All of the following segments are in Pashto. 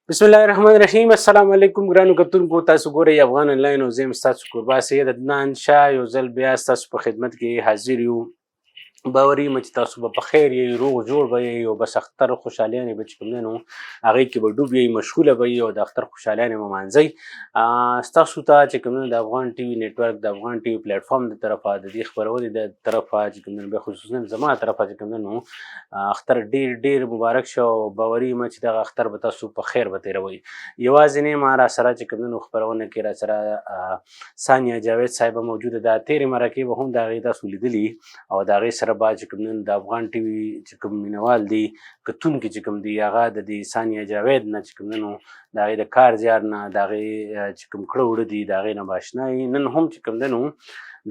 بسم الله الرحمن الرحیم. السلام علیکم ګرانو کتونکو، تاسو ګورئ افغان انلاین او زه یم ستاسو کوربه سید عدنان شاه. یو ځل بیا ستاسو په خدمت کې حاضر یو. باوري یم چې تاسو به په خیر یئ، روغ جوړ به یئ او بس اختر خوشحالیانې به چې کوم دی نو هغې کې به ډوب یئ، مشغوله به یئ او د اختر خوشحالیانې به مانځئ. ستاسو ته چې کوم دی د افغان ټي وي نیټورک، د افغان ټي وي پلیټ فارم د طرفه، د دې خپرونې د طرفه چې کوم دی، بیا خصوصا زما طرفه چې کوم دی نو اختر ډیر ډیر مبارک شه او باوري یم چې دغه اختر به تاسو په خیر به تېروئ. یوازې نه ما را سره چې کوم دی نو خپرونه کې را سره ثانیه جاوید صاحبه موجوده ده. تېرې مرکې به هم د هغې تاسو لیدلي او د هغې سره به چې کوم دی د افغان ټي وي چې کوم مینوال دي، کتونکي چې کوم دي، هغه د دې ثانیه جاوید نه چې کوم دی نو د هغې د کار زیار نه، د هغې چې کوم کړه وړه دي، د هغې نه به اشنا یي. نن هم چې کوم دی نو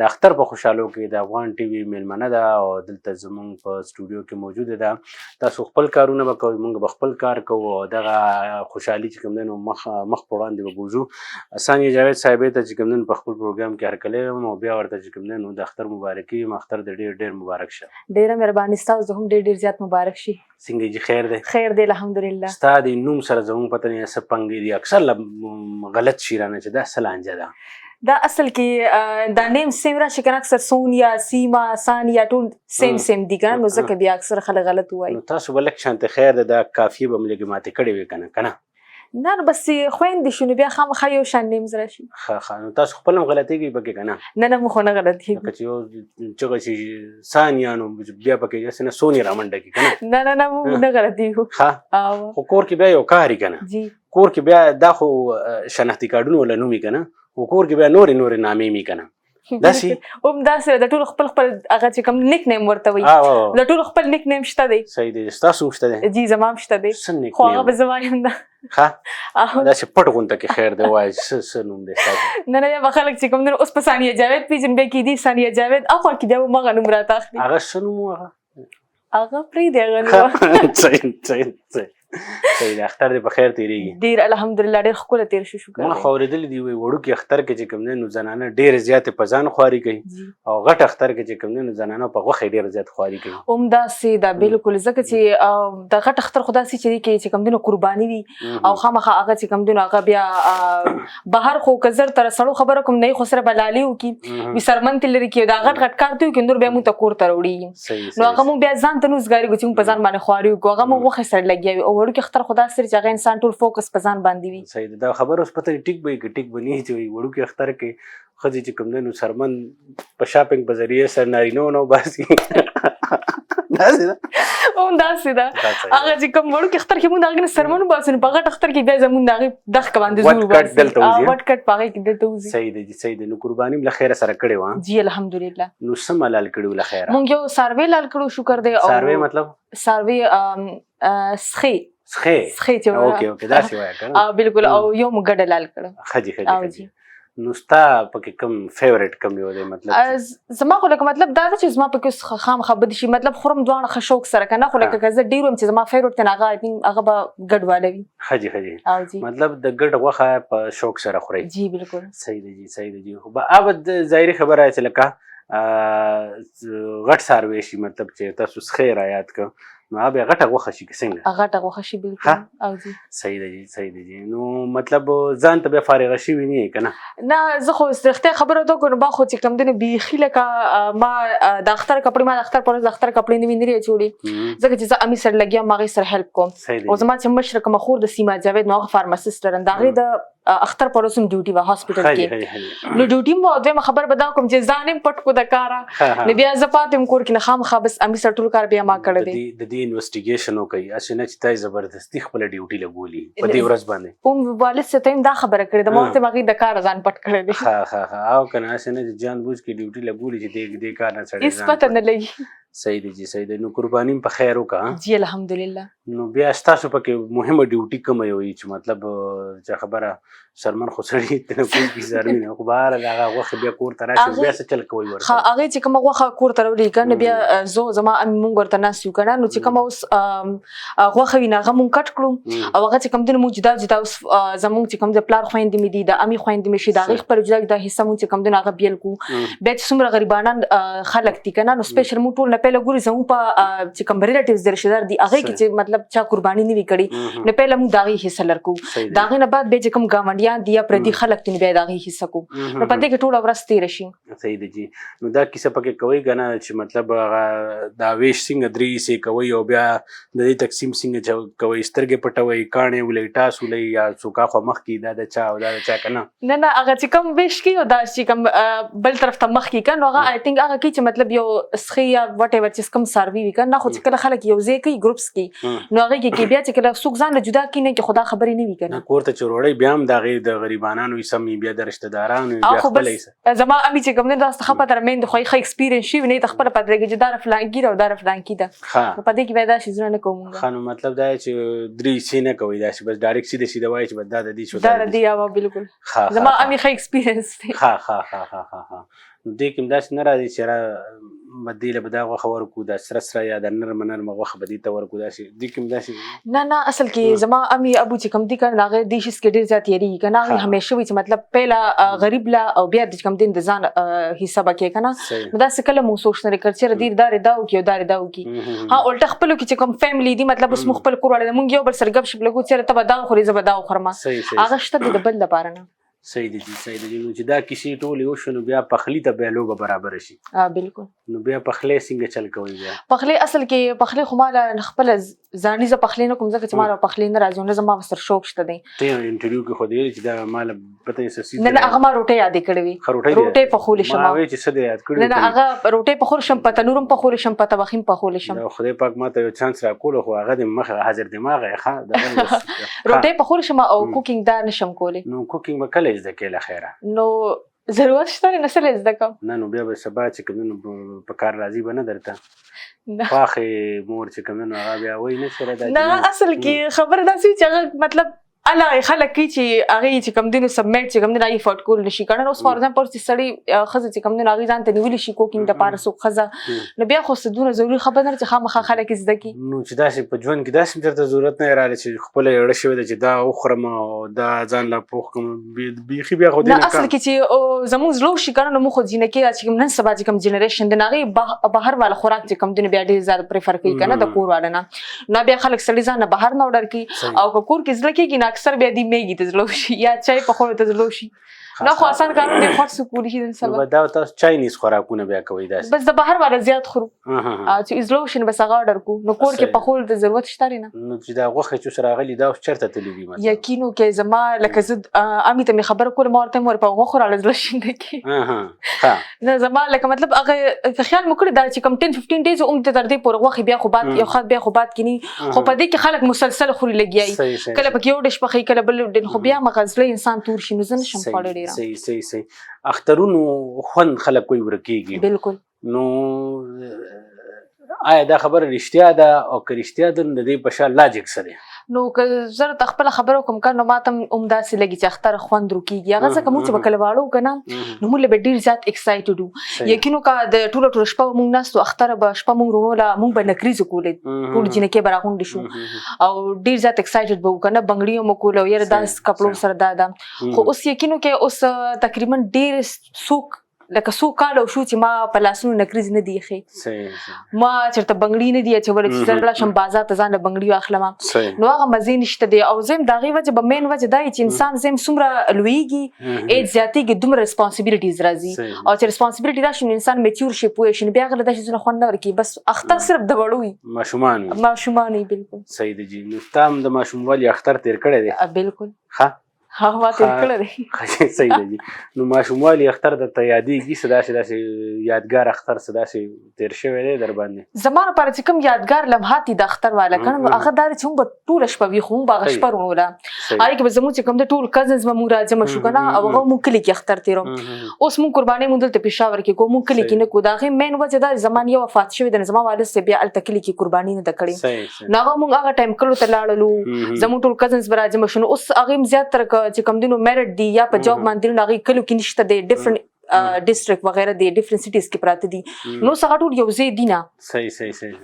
د اختر په خوشحالو کې د افغان ټي وي میلمنه ده او دلته زمونږ په سټوډیو کې موجوده ده. تاسو خپل کارونه به کوئ، مونږ به خپل کار کوو او دغه خوشحالي چې کوم دی نو مخ مخ په وړاندې به بوځو. ثانیه جاوید صاحبې ته چې کوم دی نو په خپل پروګرام کې هرکلی یم او بیا ورته چې کوم دی نو د اختر مبارکي یم. اختر د ډېر ډېر مبارک شه. ډیره مهرباني ستاسو هم ډیر ډیر زیات مبارک شي. څنګه جی، خیر دی؟ خیر دی، الحمدلله. ستا د نوم سره زمونږ پته نه څه پنګې دي، اکثر له غلط شي رانه چې دا څه لانجه ده. دا اصل کې دا نیم سیم راشي کنه، اکثر سونیا، سیما، ثانیا ټول سیم سیم دي کنه، نو ځکه بیا اکثر خلک غلط وایي. نو تاسو به لږ شانته خیر ده، دا کافیه به مې لږې ماتې کړې وې کنه کنه؟ نه نو بس خویندې شو نو بیا خامخا یو شان نیمز راشي. ښه ښه، نو تاسو خپل هم غلطېږئ پکې که نه؟ نه نه، موږ خو نه غلطېږو. لکه چې یو چغه شي ثانیه نو بیا پکې داسې نه سونې رامنډه کړي که نه؟ نه نه نه، موږ نه غلطېږو. ښه، خو کور کې بیا یو کار یې که نه؟ جی. کور کې بیا دا خو شناختي کارډونو ولا نوم یې که نه، خو کور کې بیا نورې نورې نامې مې که نه داسې؟ هم داسې، د ټولو خپل خپل هغه چې کوم نیک نیم ورته وایي، د ټولو خپل نیک نیم شته دی. صحیح دی، ستاسو هم شته دی؟ جی، زما هم شته دی. څه نیک خو هغه نیم؟ به زما یم ده. ښه، داسې پټ غونته کې خیر دی، وایي څه نوم دی ستاسو؟ نه نه، بیا به خلک چې کوم دی اوس په ثانیه جاوید پېژني، بیا کېدی ثانیه جاوید اخوا کې بیا به مغه نوم راته اخلي. هغه څه نوم و هغه؟ هغه پرېږدي هغه نوم. صحیح صحیح صحیح صحیح دی. اختر دې په خیر تېرېږي؟ ډېر الحمدلله، ډېر ښکلی تېر شو، شکر ما دی. خو اورېدلي دي وایي وړوکي اختر کې چې کوم دی نو زنانه ډېرې زیاتې په ځان خواري کوي او غټ اختر کې چې کوم دی نو زنانه په غوښې ډېره زیات خواري کوي. هم داسې ده بالکل، ځکه چې د غټ اختر خو داسې چې دی کې چې کوم دی نو قرباني وي او خامخا هغه چې کوم دی نو هغه بیا بهر خو که زر تر سړو خبره کوم نه، خو سره به لالي وکړي وي، سرمن ترې لرې کړي، دا غټ غټ کار دی وکړي، نور بیا موږ ته کور ته راوړي، نو هغه موږ بیا ځان ته نه وزګارېږو چې موږ په ځان باندې خواري وکړو، هغه موږ غوښې سره لګیا وي. او وړوکی اختر خو داسې چې هغه انسان ټول فوکس په ځان باندې وي. صحیح ده، دا خبره اوس پته نه ټیک به وي که ټیک به نه وي چې وایي وړوکي اختر کې ښځې چې کوم دی نو سرمن په شاپینګ په ذریعه سره نارینه نه وباسي، داسې ده؟ هم داسې ده. هغه چې کوم وړوکي اختر کې موږ د هغې نه سرمن وباسو، نو په غټ اختر کې بیا زموږ د هغې دښکه باندې زور وباسي، وټ کټ په هغې کې دلته وځي. صحیح دی جي، صحیح دی. نو قرباني له خیره سره کړې وه؟ جی الحمدلله. نو څه ملال کړي وو له خیره؟ موږ یو څاروی لال کړو، شکر دی. او څاروی مطلب؟ څاروی سخې. سخې. سخې چې اوکې اوکې، داسې وایه که نه؟ بالکل، او یو موږ ګډه لال کړو. ښه جي ښه جي ښه جي. نو ستا پکې کوم فیورټ کوم یو دی؟ مطلب زما خو لکه مطلب دا ده چې زما پکې اوس خامخا بد شي، مطلب خورم دواړه ښه شوق سره که نه، خو لکه که زه ډېر وم چې زما فیورټ دی هغه آی تھنک هغه به ګډ واله وي. ښه جي ښه جي، مطلب د ګډ غوښه په شوق سره خورئ؟ جی بالکل. صحیح دی جي، صحیح دی جي. خو به ابد ظاهري خبره چې لکه غټ څاروی شي، مطلب چې تاسو سخی را یاد کړ نو هغه بیا غټه غوښه شي که څنګه؟ غټه غوښه شي بالکل. او جی صحیح دی جي، صحیح دی جي. نو مطلب ځان ته بیا فارغه شوي نه یې که نه؟ نه، زه خو رښتیا خبره ورته وکړم، ما خو چې کوم دی نو بیخي لکه ما د اختر کپړې، ما د اختر پر ورځ د اختر کپړې نه وي نه اچولي، ځکه چې زه امي سره لګیا یم، هغې سره هیلپ کوم. او زما چې مشره کومه خور د سیما جاوید، نو هغه فارماسسټ ده، د هغې د اختر پر ورځ هم ډیوټي وه هاسپټل کې، نو ډیوټي مو. دویمه خبره به دا کوم چې ځان یې پټ کو د کاره، نو بیا زه پاتې یم کور کې، نه خامخا بس امي سره ټول کار بیا ما کړی دی. د دې انویسټیګیشن وکړئ، هسې نه چې تا یې زبردستي خپله ډیوټي لګولي په دې ورځ باندې. هم والد صاحب ته هم دا خبره کړې ده، ما ورته هغې د کاره ځان پټ کړی دی. ښه ښه ښه، او که نه هسې نه چې جان بوج کې ډیوټي لګولي چې دې کار نه سړی هېڅ پته نه لګي. صحیح دی جي، صحیح دی. نو قرباني په خیر وکړه؟ جی الحمدلله. نو بیا ستاسو پکې مهمه ډیوټي کومه یو چې مطلب چې خبره سرمن خو سړی ته کوم کی زرمین خو بهر هغه غوښه بیا کور ته راشي بیا څه چل کوي ورته؟ ښه، هغه چې کومه غوښه کور ته راوړي که نه، بیا زه زما مونږ ورته ناست یو که نه، نو چې کومه اوس غوښه وي نو هغه مونږ کټ کړو، او هغه چې کوم دی نو مونږ جدا جدا اوس زمونږ چې کوم د پلار خویندې مې دي، د امي خویندې مې شي، د هغې خپل جدا جدا حصه مونږ چې کوم دی نو هغه بیل کړو. بیا چې څومره غریبانان خلک دي که نه، نو سپیشل مونږ ټول نه پهله ګوري زموږ په چې کوم ریلیټیوز د رشتہ دار دي، هغه کې چې مطلب چا قرباني نه وي کړي، نو پهله موږ د هغې حصه لرکو. د هغې نه بعد بیا چې کوم ګاونډیان دي یا پردي خلک دي، بیا د هغې حصه کو. نو په دې کې ټوله ورځ تېره شي. صحیح دی جی. نو دا کیسه پکې کوي کنه چې مطلب هغه دا ویش څنګه درې حصې کوي او بیا د دې تقسیم څنګه کوي؟ سترګې پټوي، کاڼې ولئ، ټاس ولئ، یا څوک اخوا مخکې، دا د چا او دا د چا کنه؟ نه نه، هغه چې کوم ویش کوي او دا چې کوم بل طرف ته مخ کی کنه، هغه I think هغه کی چې مطلب یو سخی یا وات ایور چې کوم ساروي وي کنه. خو چې کله خلک یو ځای کوي، ګروپس کی، نو هغه کې بیا چې کله څوک ځان له جدا کی نه کې خدا خبرې نه وي کنه. کور ته چوروړی بیا هم د هغې د غریبانانو حصه مې، بیا د رشتہ دارانو، بیا خپل حصه. زما امي چې کوم نه دا څه پته مې د خو ښه ایکسپیرینس شي نه، ته خپل پته لګي چې دا فلانکی او دا فلانکی ده. په دې کې بیا دا شي نه کوم. ښه، نو مطلب دا چې درې حصې نه کوي، داسې بس ډایرکټ سیده سیده وایي چې بس دا د دې شو. دا د دې یا، بالکل، زما امي ښه ایکسپیرینس دی. ښه ښه ښه ښه ښه ښه. نو دې کې داسې نه راځي چې را به دې له به دا غوښه ورکړو، دا سره سره یا د نرمه نرمه غوښه به دې ته ورکړو، داسې دې کې داسې؟ نه نه، اصل کې زما امي ابو چې کوم دي کنه، هغه دې شیز کې ډېر زیات یریږي کنه. هغه همیشه وي چې مطلب پهله غریب لا او بیا د کوم دین د ځان حصه به کې کنه. نو داسې کله مونږ سوچ نه کړ چې دې دارې دا وکي او دارې دا وکي. ها، الټه خپلو کې چې کوم فیملی دي، مطلب اوس مونږ خپل کور والے مونږ یو بل سره ګپ شپ لګو چې ته به دا خورې، زه به دا وخورم. هغه شته د بل لپاره نه. صحیح دی جی، صحیح دی. نو چې دا کیسې ټولې وشو، نو بیا پخلی ته بیا لوبه برابره شي. ها، بالکل. نو بیا پخلی څنګه چل کوي بیا؟ پخلی، اصل کې پخلی خو مال خپل ځاني زه پخلی نه کوم، ځکه چې مال پخلی نه راځي، نه زما سره شوق شته دی. ته انټرویو کې خو دی چې دا مال پته یې څه؟ نه نه، هغه ما روټۍ یادې کړې وي. روټۍ پخول شم. ما وی چې څه دی یاد کړی. نه نه، هغه روټۍ پخول شم، په تنورم پخول شم، په طبخیم پخول شم. خدای پاک ماته یو چانس را کول، خو هغه د مخه حاضر دماغ ښه. روټۍ پخول شم او کوکینګ دا نشم کولی. نو کوکینګ به کله زده کې له خیره؟ نو ضرورت شته نه، څه زده کوم. نه، نو بیا به سبا چې کوم نو په کار راځي به نه درته خواخې مور چې کوم نو هغه بیا وایي نه سره دا. نه، اصل کې خبره داسې چې هغه مطلب الا خلک کوي چې هغه چې کم دینو سبمیټ چې کم دین هغه فوټ کول نشي کنه. اوس فار ایگزامپل چې سړی خزه چې کم دین هغه ځان ته نیول شي کوکینګ د پاره سو خزه، نو بیا خو سدونه ضروري خبر نه چې خامخا خلک زده کی. نو چې داسې په ژوند کې داسې درته ضرورت نه راغلی چې خپل اړه شوی چې دا وخورم او دا ځان لا پوخ کوم بیخي، بیا خو دې نه. اصل کې چې زموږ زړه شي کنه، نو موږ خو جنکه چې نن سبا چې کوم جنریشن د هغه بهر والا خوراک چې کوم دین بیا ډیر زیات پریفر کوي کنه د کور والا نه. نو بیا خلک سړي ځان نه بهر نه اورډر کوي، او کور کې زړه کېږي نه، اکثر بیا دی میګي ته زړه شي یا چای په خورو ته زړه شي. نه خو آسان کارونه دی، خور څه کولی شي نن سبا. دا تاسو چاینیز خوراکونه بیا کوئ داسې؟ بس د بهر والا زیات خورو چې زړه شي بس هغه آرډر کو. نو کور کې پخول د ضرورت شته نه. نو چې دا غوښه چې سره راغلي، دا اوس چېرته تللي دي؟ مثلا یقینو کې زما لکه زه امي ته مې خبره کوله، ما ورته مور په غوښه راغله زړه شي نه کې. نه، زما لکه مطلب هغه خیال مو کړی دا چې کوم 10 15 ډیز هم تر دې پورې غوښه بیا خو بعد یو خط بیا خو بعد کینی، خو په دې کې خلک مسلسل خوري لګیای، کله پکې یو ډش پخې، کله بل ډش، خو بیا مغزله انسان تور شي. نو زه نشم خوړلی ډیره. صحیح صحیح صحیح. اخترونو خوند خلک کوئی ورکیږي. بالکل. نو آیا دا خبره رښتیا ده؟ او که رښتیا ده، نو د دې په شا لاجیک څه دی؟ نو که زه ته خپله خبره وکړم که، نو ماته هم داسې لګي چې اختر خوند ورکېږي. هغه ځکه موږ چې به کله واړه وو که نه، نو موږ له به ډېر زیات اکسایټډ وو. یقین وکړه، د ټوله ټوله شپه به موږ ناست وو، اختر به شپه موږ روڼوله، موږ به نکریزې کولې، ټول جینکۍ به راغونډې شو او ډېر زیات اکسایټډ به وو که نه، بنګړي مو کوله او یاره داس کپړو سره دا ده. خو اوس یقین وکړه، اوس تقریبا ډېر څوک لکه څو کاله شو چې ما په لاسونو نکریز نه دی ښې، ما چېرته بنګړي نه دی اچولې چې زه لاړه شم بازار ته ځان له بنګړي واخلم. نو هغه مزې نشته دی. او زه د هغې وجه به مین وجه دا چې انسان زم څومره لویږي، ایج زیاتېږي، دومره ریسپانسیبিলিټیز راځي، او چې ریسپانسیبিলিټي راشي نو انسان میچور شي، پوه شي، نو بیا هغه له داسې څیزونه خوند نه ورکوي. بس اختر صرف د وړو وي، ماشومان وي. ماشومان وي، بالکل. صحیح دی جی. نو ستا هم د ماشوموالي اختر تېر کړی دی؟ بالکل. ښه. ها، ما تېر کړی دی. صحیح دی. نو ماشوموالي اختر درته یادېږي څه داسې داسې یادګار اختر څه داسې تېر شوی دی در باندې؟ زما لپاره چې کوم یادګار لمحات دي د اختر والا که نه، نو هغه دا دی چې موږ به ټوله شپه ویښ وو، موږ به هغه شپه روڼوله. هغې کې به زموږ چې کوم دی ټول کزنز به موږ راجمع شو که نه، او هغه موږ کلي کې اختر تېرو. اوس موږ قربانۍ موږ دلته پېښور کې کوو، موږ کلي کې نه کوو. د هغې مین وجه دا زما یو وفات شوی دی، زما والد صاحب بیا هلته کلي کې قرباني نه ده کړې. نو هغه موږ هغه ټایم کلو ته لاړلو، زموږ ټول کزنز به راجمع شو. نو اوس هغې هم زیات تر چې کوم دی نو میرټ دي یا په جاب باندې، نو هغې کلو کې نشته دی، ډیفرنٹ ډیسټریکټ وغیرہ دی، ډیفرنٹ سټیز کې پراته دي، نو اوس هغه ټول یو ځای دي نه. صحیح صحیح صحیح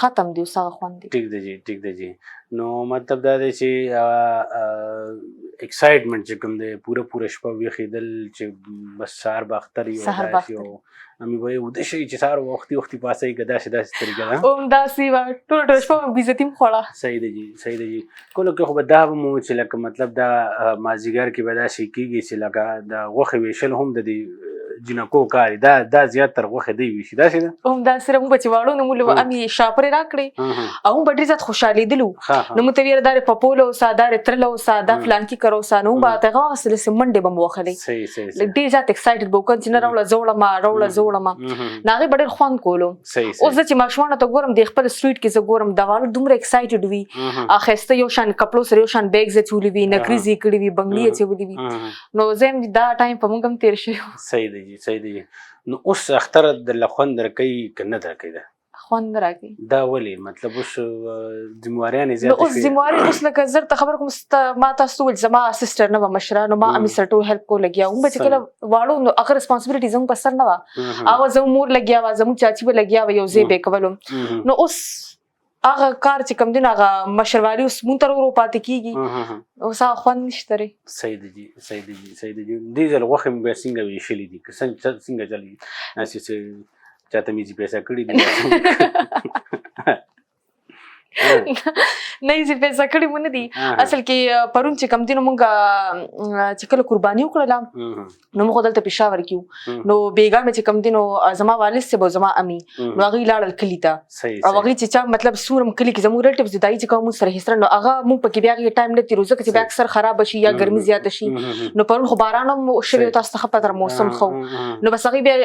ختم دی اوس هغه خوند دی. ټیک دی جی، ټیک دی جی. نو مطلب دا دی چې ایکسایټمنټ چې کوم دی، پوره پوره شپه ویښېدل چې بس سهار به اختر یو، سهار به داسې یو امي به یې وده شي چې سهار وختي وختي پاڅئ که داسې داسې طریقه ده. همداسې وه، ټوله ټوله شپه مې بېعزتي هم خوړه. صحیح دی جي، صحیح دی جي. کله کې خو به دا به مو چې لکه مطلب دا مازیګر کې به داسې کېږي چې لکه د غوښې ویشل هم د دې جینکو کار دی، دا زیات تر غوښې دی ویشي، داسې ده؟ همداسې موږ به چې واړو نو موږ له امي شاپرې راکړې او موږ به ډېر زیات خوشحالېدلو. نو موږ ته ویل دا دې پپوله اوسه، دا دې ترله اوسه، دا فلانکي کر اوسه، نو موږ به هغه واخیستلې چې منډې به مو وهلې. صحیح. ډېر زیات اکسایټډ به وو چې نه راوړه زه وړمه، راوړه زه وړمه. نو هغې به ډېر خوند کولو. اوس زه چې ماشومانو ته ګورم، د خپل سټریټ کې زه ګورم دا واړه دومره اکسایټډ وي، ښایسته یو شان کپړو سره یو شان بیګز اچولي وي، نکریزې یې کړي وي، بنګړي یې اچولي وي. نو زه یم دا ټایم په موږ هم تېر شوی. صحیح دی جي، صحیح دی جي. نو اوس اختر د له خوند درکوي که نه درکوي؟ ده خوند نه راکوي. دا ولې؟ مطلب اوس ذمهواریانې نو زیاتې اوس شوې. ذمهواري اوس لکه زه درته خبره کوم، ما تاسو ته وویل زما سسټر نه وه مشره، نو ما امي سره ټول هیلپ کول لګیا وم. چې کله واړو نو هغه ریسپانسبلټي زموږ په سر نه وه، هغه زموږ مور لګیا وه، زموږ چاچي به لګیا وه، یو ځای به یې کولو. نو اوس هغه کار چې کوم دی نو هغه مشروالي اوس مونږ ته ورو پاتې کېږي، اوس هغه خوند نشته دی. صحیح دی جي، صحیح دی جي، صحیح دی جي. دې ځل غوښې مو بیا څنګه ویشلې دي؟ که څنګه چلېږي؟ داسې څه چاته مې چې پیسې کړې دي؟ نه یې پیسې کړې مو نه دي. اصل کې پرون چې کوم دی نو مونږ چې کله قرباني وکړله نو موږ دلته پېښور کې وو. نو بېګا مې چې کوم دی نو زما والد صاحب او زما امي نو هغوی لاړل کلي ته، او هغوی چې چا مطلب څومره کلي کې زموږ ریلیټیوز دي، دایي چې کوم موږ سره حصه نو هغه موږ پکې بیا هغې ټایم نه تېرو، ځکه چې بیا اکثر خرابه شي یا ګرمي زیاته شي. نو پرون خو باران هم شوی، تاسو ته ښه پته ده موسم ښه و. نو بس هغوی بیا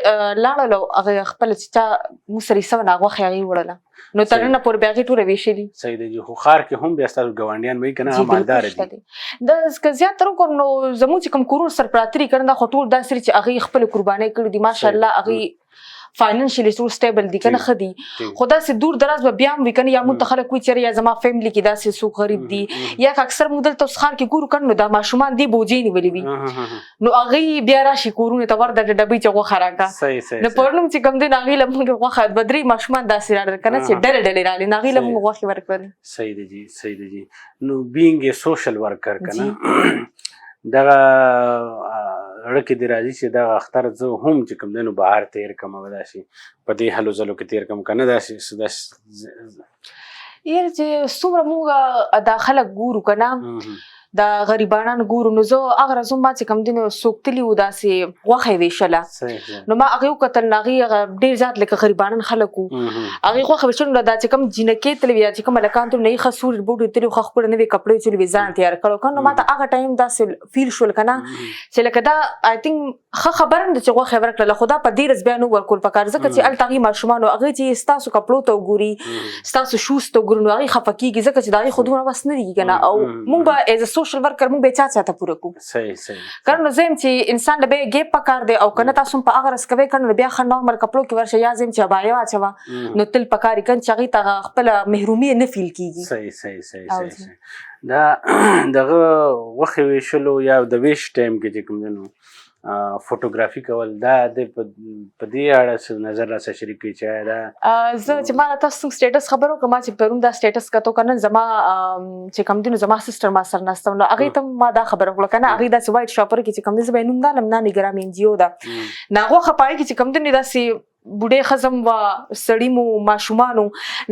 لاړل او هغه خپله چې چا موږ سره حصه وه نو هغه غوښې هغې وړله، نو تر ننه پورې بیا هغې ټوله ویشلي. صحیح دی جي. خو ښار کې هم بیا ستاسو ګاونډیان وي که نه مالدار دي؟ دا که زیات تر وګورم نو زموږ چې کوم کورونه سره پراته دي که نه، دا خو ټول داسې دي چې هغې خپلې قربانۍ کړې دي، ماشاءالله هغې فاینانشلی ټول سټیبل دي که نه، ښه دي. خو داسې دور دراز به بیا هم وي که نه، یا موږ ته خلک وایي چېرې یا زما فیملي کې داسې څوک غریب دي، یا که اکثر موږ دلته اوس ښار کې ګورو که نه نو دا ماشومان دې بوجۍ نیولې وي، نو هغوی بیا راشي کورونو ته ورده د ډبۍ چې غوښه راکړه. نو پرون هم چې کوم دی نو هغوی له موږ غوښه دوه درې ماشومان داسې راړل که نه چې ډلې ډلې راغلې، نو هغوی له موږ غوښې ورکړلې. صحیح دی جي، صحیح دی جي. نو بینګ ای سوشل ورکر که نه، دغه زړه کې دې راځي چې دغه اختر زه هم چې کوم دی نو بهر تېر کړم او داسې په دې هلو ځلو کې تېر کړم که نه داسې څه داسې یاره چې څومره موږ دا خلک ګورو که نه، دا غریبانان ګورو، نو زه هغه ورځ هم ما چې کوم دی نو څوک تللي وو داسې غوښه یې ویشله، نو ما هغې وکتل، نو هغې هغه ډېر زیات لکه غریبانان خلک وو، هغې غوښه ویشله. نو دا چې کوم جینکۍ تللې وې یا چې کوم هلکان تللي، نو یې ښه سور بوټي تللي وو، ښه ښکلي نوې کپړې اچولې وې، ځان تیار کړی وو که نه. نو ما ته هغه ټایم داسې فیل شول که نه چې لکه دا آی تھنک ښه خبره نه ده چې غوښه یې ورکړله، خو دا په دې ورځ بیا نه ورکول پکار، ځکه چې هلته هغې ماشومانو هغې چې ستاسو کپړو ته وګوري، ستاسو شوز ته وګوري، نو هغې خفه کېږي، ځکه چې د هغې خو دومره وس نه دی که نه. او موږ به ایز ا سوشل ورکر موږ به چا چا ته پوره کړو. صحیح. که نه نو زه یم چې انسان له بیا ګیپ پکار دی، او که نه تاسو هم په هغه ورځ کوئ که نه نو بیا ښه نارمل کپړو کې ورشه، یا زه یم چې عبایه واچوه، نو تل پکار یې که نه چې هغې ته هغه خپله محرومي نه فیل کېږي. صحیح صحیح صحیح صحیح صحیح. دا دغه غوښې ویشلو یا د ویش ټایم کې چې کوم دی نو فوټوګرافي کول، دا د په دې اړه څه نظر را سره شریک کړئ چې دا زه چې ما تاسو څنګه سټیټس خبرو کوم، چې پرون دا سټیټس کتو کنه، زما چې کوم دی نو زما سسټر ما سره ناسته، نو هغې ته ما دا خبره وکړه کنه، هغې داسې وایټ شاپر کې چې کوم دی، زه به یې نوم نه اخلم، نامې ګرام این جي او ده، نو غوښه پای کې چې کوم دی نو داسې بوډۍ ښځه هم وه، سړي مو، ماشومانو،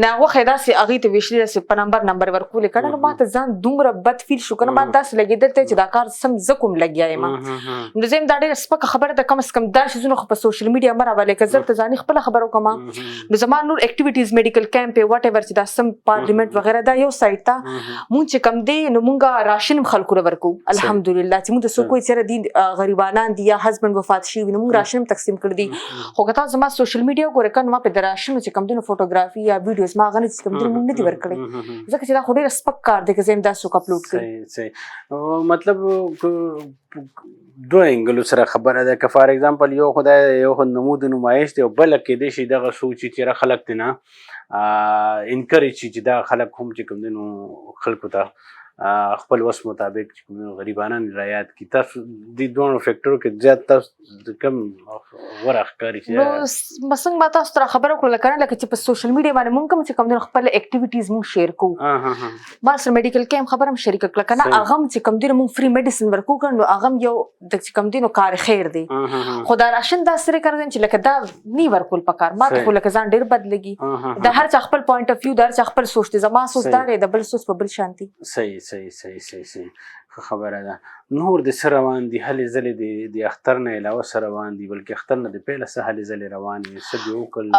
نو غوښه یې داسې هغې ته ویشلې، داسې په نمبر نمبر ورکولې که نه. نو ما ته ځان دومره بد فیل شو که نه، ما داسې لګېدل ته چې دا کار سم زه کوم لګیا یم. نو زه یم دا ډېره سپکه خبره ده، کم از کم دا شیزونه خو په سوشل میډیا مه راولئ. که زه درته ځاني خپله خبره وکړم نو زما نور اکټیویټیز میډیکل کیمپ واټ ایور چې دا سم پارلیمنټ وغیره دا یو سایډ ته، مونږ چې کوم دی نو مونږ راشن هم خلکو له ورکوو الحمدلله، چې مونږ ته څوک وایي چېرې دي غریبانان دي یا هسبنډ وفات شوي وي، نو مونږ راشن هم تقسیم کړي دي. خو که تاسو زما سوشل میډیا وګورئ که نه، ما په د راشنو چې کوم دی نو فوټوګرافي یا ویډیوز ما هغه نه چې کوم دی مونږ نه دي ورکړي، ځکه چې دا خو ډېر سپک کار دی که زه یم دا څوک اپلوډ کړي. صحیح. مطلب دوه انګلو سره خبره ده، که فار ایگزامپل یو خدای یو خو نمود نمایش دی، او بله کېدای شي دغه سوچ چې چېرې خلک دې نه انکریج شي چې دا خلک هم چې کوم دی نو خلکو ته خپل وس مطابق چې کوم غریبانان رایاد کی. تاسو دې دواړو فیکټرو کې زیات تاسو کم غوره ښکاري چې؟ نو مثلا ما تاسو سره خبره وکړه کنه، لکه چې په سوشل میډیا باندې مونږ کوم چې کوم دي خپل اکټیویټیز مونږ شیر کوو. ها ها ما سره میډیکل کیمپ خبره هم شریکه کړه کنه، هغه هم چې کوم دي مونږ فری میډیسن ورکو کنه، نو هغه هم یو د چې کوم دي نو کار خیر دی. ها ها خو دا راشن دا سره کار چې لکه دا نی ورکول پکار، ما ته خو لکه ځان ډیر بد لګي. د هر چا خپل پوینټ اف ویو، د هر چا خپل سوچ دی. زما سوچ دا دی، د بل سوچ په بل شان دی. صحیح صحیح صحیح صحیح صحیح، ښه خبره ده. نور د څه روان دي هلې ځلې؟ د اختر نه علاوه څه روان دي؟ بلکې اختر نه د پیله څه هلې ځلې روان دي، څه دې وکړل؟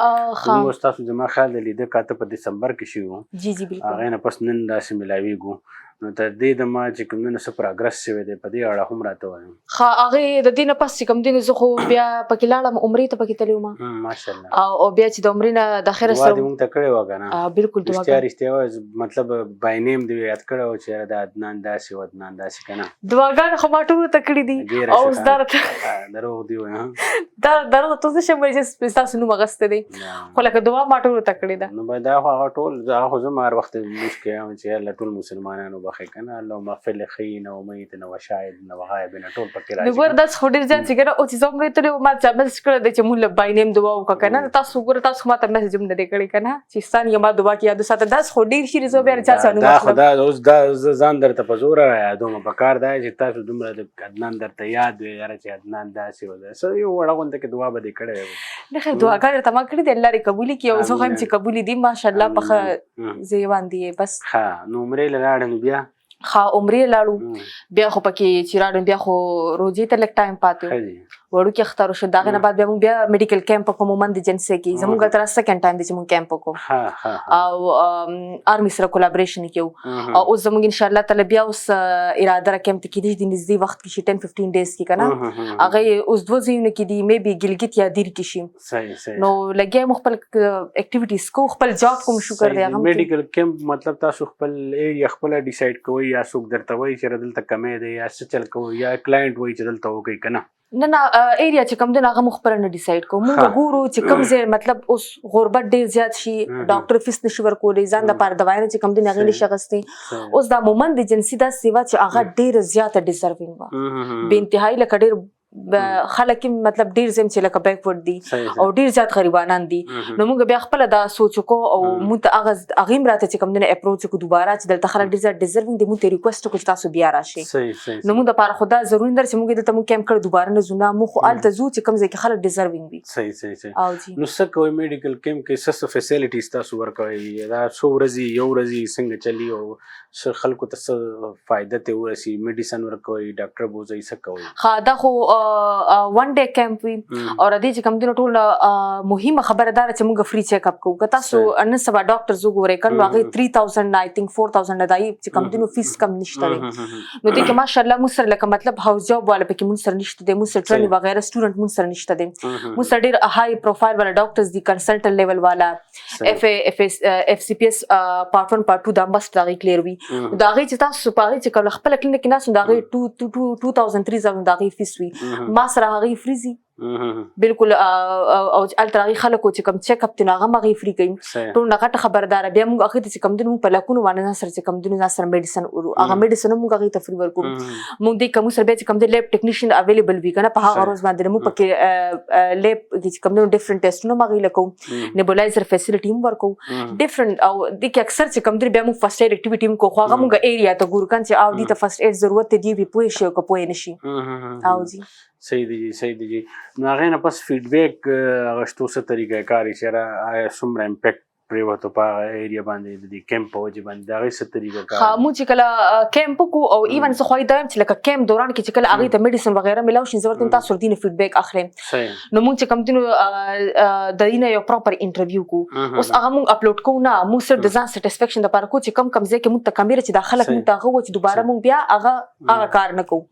ښه. زموږ ستاسو زما خیال دی لیده کاته په دسمبر کې شوي وو. جی جی، بالکل. هغې نه پس نن داسې ملاویږو، نو تر دې دمه چې کوم دنو څه پروګرس شوی دی، په دې اړه هم راته وایه. ښه، هغې د دې نه پس چې کوم دی نو زه خو بیا پکې لاړم، عمرې ته پکې تللی وم. ماشاءالله. او بیا چې د عمرې نه د خیره دعا دې سره مونږ ته کړې وه که نه؟ بالکل، رښتیا؟ دعاګانې. رښتیا وایه، مطلب بای نیم دې یاد کړی و چې یاره دا عدنان داسې و، عدنان داسې که نه؟ دعاګانې خو ما ټولو ته کړې دي. ډېره او اوس ښه. دا راته دروغ دی وایه. دا دروغ ته څه شم ویل چې ستاسو نوم اخیستی دی، خو لکه دعا ما ټولو ته کړې ده. نو به دا خو هغه ټول، هغه خو زه هر وخت لمونځ کوم چې الله ټول مسلمانانو وبخښي که نه، اللهم اغفر لحینا ومیتنا وشاهدنا وغایبنا، ټول پکې نو راځي. ګوره، داسې خو ډېر زیات چې کنه، او چې زه عمرې تللی وم، ما چا میسج کړی دی چې مونږ له بای نیم دعا وکړه که نه. تاسو ګوره، تاسو خو ما ته میسج هم نه دی کړی که نه چې ستان یې ما دعا کې یاد وساته. داسې خو ډېر شي، زه بیا چا چا نوم دا اخلم. خو دا اوس دا زه ځان درته په زوره را یادوم. په کار دا چې تاسو دومره د عدنان درته یاد وي، یاره چې عدنان داسې و څه یو وړه غونډه کې دعا به دې کړې وي. نه خیر، دعاګانې راته ما کړې دي، الله دې قبولې کړي، او زه خو هم چې قبولې دي ماشاءالله، په ښه ځای باندې یې بس. ښه، نو عمرې له لاړې نو بیا؟ ښه، عمرې لاړو، بیا خو پکې چې راړو بیا خو روزې ته لږ ټایم پاتې و. ښه دي. وړوکی اختر وشو، د هغې نه بعد بیا موږ بیا میډیکل کیمپ وکړو مومند ایجنسۍ کې. زموږ هلته سیکنډ ټایم دی چې موږ کیمپ وکړو ښه ښه ښه او آرمي سره کولابریشن کې وو. او اوس زموږ ان شاء الله تعالی بیا اوس اراده را کیمپ ته کېدای شي د نږدې وخت کې شي، 10 15 ډیز کې که نه. هغه اوس دوه ځایونه کې دي، میبي ګلګت یا دیر کې شي. صحیح صحیح نو لګیا مو خپل اکټیویټیز کو، خپل جاب کوم، شکر دی هغه هم کوو. میډیکل کیمپ مطلب تاسو خپل ایریا خپل ډیسایډ کوئ یا څوک درته وایي چې دلته کمی دی یا څه چل کوئ، یا کلاینټ وایي چې دلته وکړئ که نه؟ نه نه، ایریا چې کوم دی نو هغه موږ خپله نه ډیسایډ کوو. موږ ګورو چې کوم ځای، مطلب اوس غربت ډېر زیات شي، ډاکټر فیس نشي ورکولی، ځان دپاره دوايانې چې کوم دی نو هغې نشي اخیستی. اوس دا مومند ایجنسي داسې وه چې هغه ډېره زیاته ډیزرونګ وه، بې انتهایي، لکه ډېر خلک یې مطلب ډېر زم چې لکه بیکورډ دي او ډېر زیات غریبانان دي. نو موږ بیا خپله دا سوچ وکړو او موږ ته هغه هغې هم راته چې کوم دی نه اپروچ وکړو دوباره چې دلته خلک ډېر زیات ډیزرونګ دي، موږ ته ریکویسټ وکړو چې تاسو بیا راشئ. صحیح صحیح نو موږ دپاره خو دا ضروري نه ده چې موږ دلته موږ کیمپ کړو دوباره نه ځو، نه، موږ خو هلته ځو چې کوم ځای کې خلک ډیزرونګ وي. صحیح صحیح صحیح او جی. نو څه کوئ میډیکل کیمپ کې؟ څه څه فیسیلیټیز تاسو ورکوئ؟ دا څو ورځې، یو ورځې، څنګه چلی او څه خلکو ته څه فایده ته ورسي؟ میډیسن ورکوئ، ډاکټر بوځئ، څه کوئ؟ ښه، دا خو ون ډے کیمپ وي او د دې چې کوم دینو ټول مهمه خبره دا ده چې موږ فری چیک اپ کوو. که تاسو نن سبا ډاکټر وګورئ که نو هغې 3000 نه، آی تھنک 4000 نه دای چې کوم دینو فیس کم نشته دی. نو دې کې ماشاءالله موږ سره لکه مطلب هاوس جاب والا پکې موږ سره نشته دی، موږ سره ټریننګ وغیرہ سټوډنټ موږ سره نشته دی. موږ سره ډېر های پروفایل والا ډاکټرز دي، کنسلټنټ لیول والا، اف اف اس اف سی پی اس پارټ 1 پارټ 2 دا مست هغې کلیر وي. د هغې چې تاسو په هغې چې کله خپله کلینیک کې ناست، د هغې 2 2 2000 3000 د هغې فیس وي، ما سره هغې فري ځي بالکل. او هلته هغې خلکو چې کوم چیک اپ دی نو هغه هم هغې فري کوي. ټول نه غټه خبرداره بیا موږ هغې ته چې کوم دی موږ په لکونو باندې ځان سره چې کوم دی ځان سره میډیسن ورو، هغه میډیسن هم موږ هغې ته فري ورکوو. موږ دې کوم سره بیا چې کوم دی لیب ټیکنیشن اویلیبل وي که نه په هغه ورځ باندې، موږ پکې لیب کې چې کوم دی ډیفرنټ ټیسټونه هم هغې له کوو، نیبولایزر فیسیلیټي هم ورکوو ډیفرنټ. او دې کې اکثر چې کوم دی بیا موږ فرسټ ایډ اکټیویټي هم کوو، خو هغه موږ ایریا ته ګورو که نه چې او دې ته فرسټ ایډ ضرورت دی، دی به پوه شي او که پوه نه شي. او جی. صحیح دی جی، صحیح دی جی. نو هغې نه پس فیډبیک اخیستو څه طریقه کار یې چې آیا څومره امپیکټ پرېوتو په هغه ایریا باندې د دې کیمپ په وجې باندې، د هغې څه طریقه کار؟ ښه، موږ چې کله کیمپ وکړو او ایون زه خو دا وایم چې لکه کیمپ دوران کې چې کله هغې ته میډیسن وغیرہ ملاو شي، زه ورته تاسو دینه فیډبیک اخلم. نو موږ چې کوم دینو د دینه یو پراپر انټرویو کو، اوس هغه موږ اپلوډ کوو نه، موږ صرف د ځان سټیسفیکشن لپاره کوو چې کم کم ځای کې موږ ته کمی چې دا خلک موږ ته هغه و چې دوباره موږ بیا هغه هغه کار نه کوو.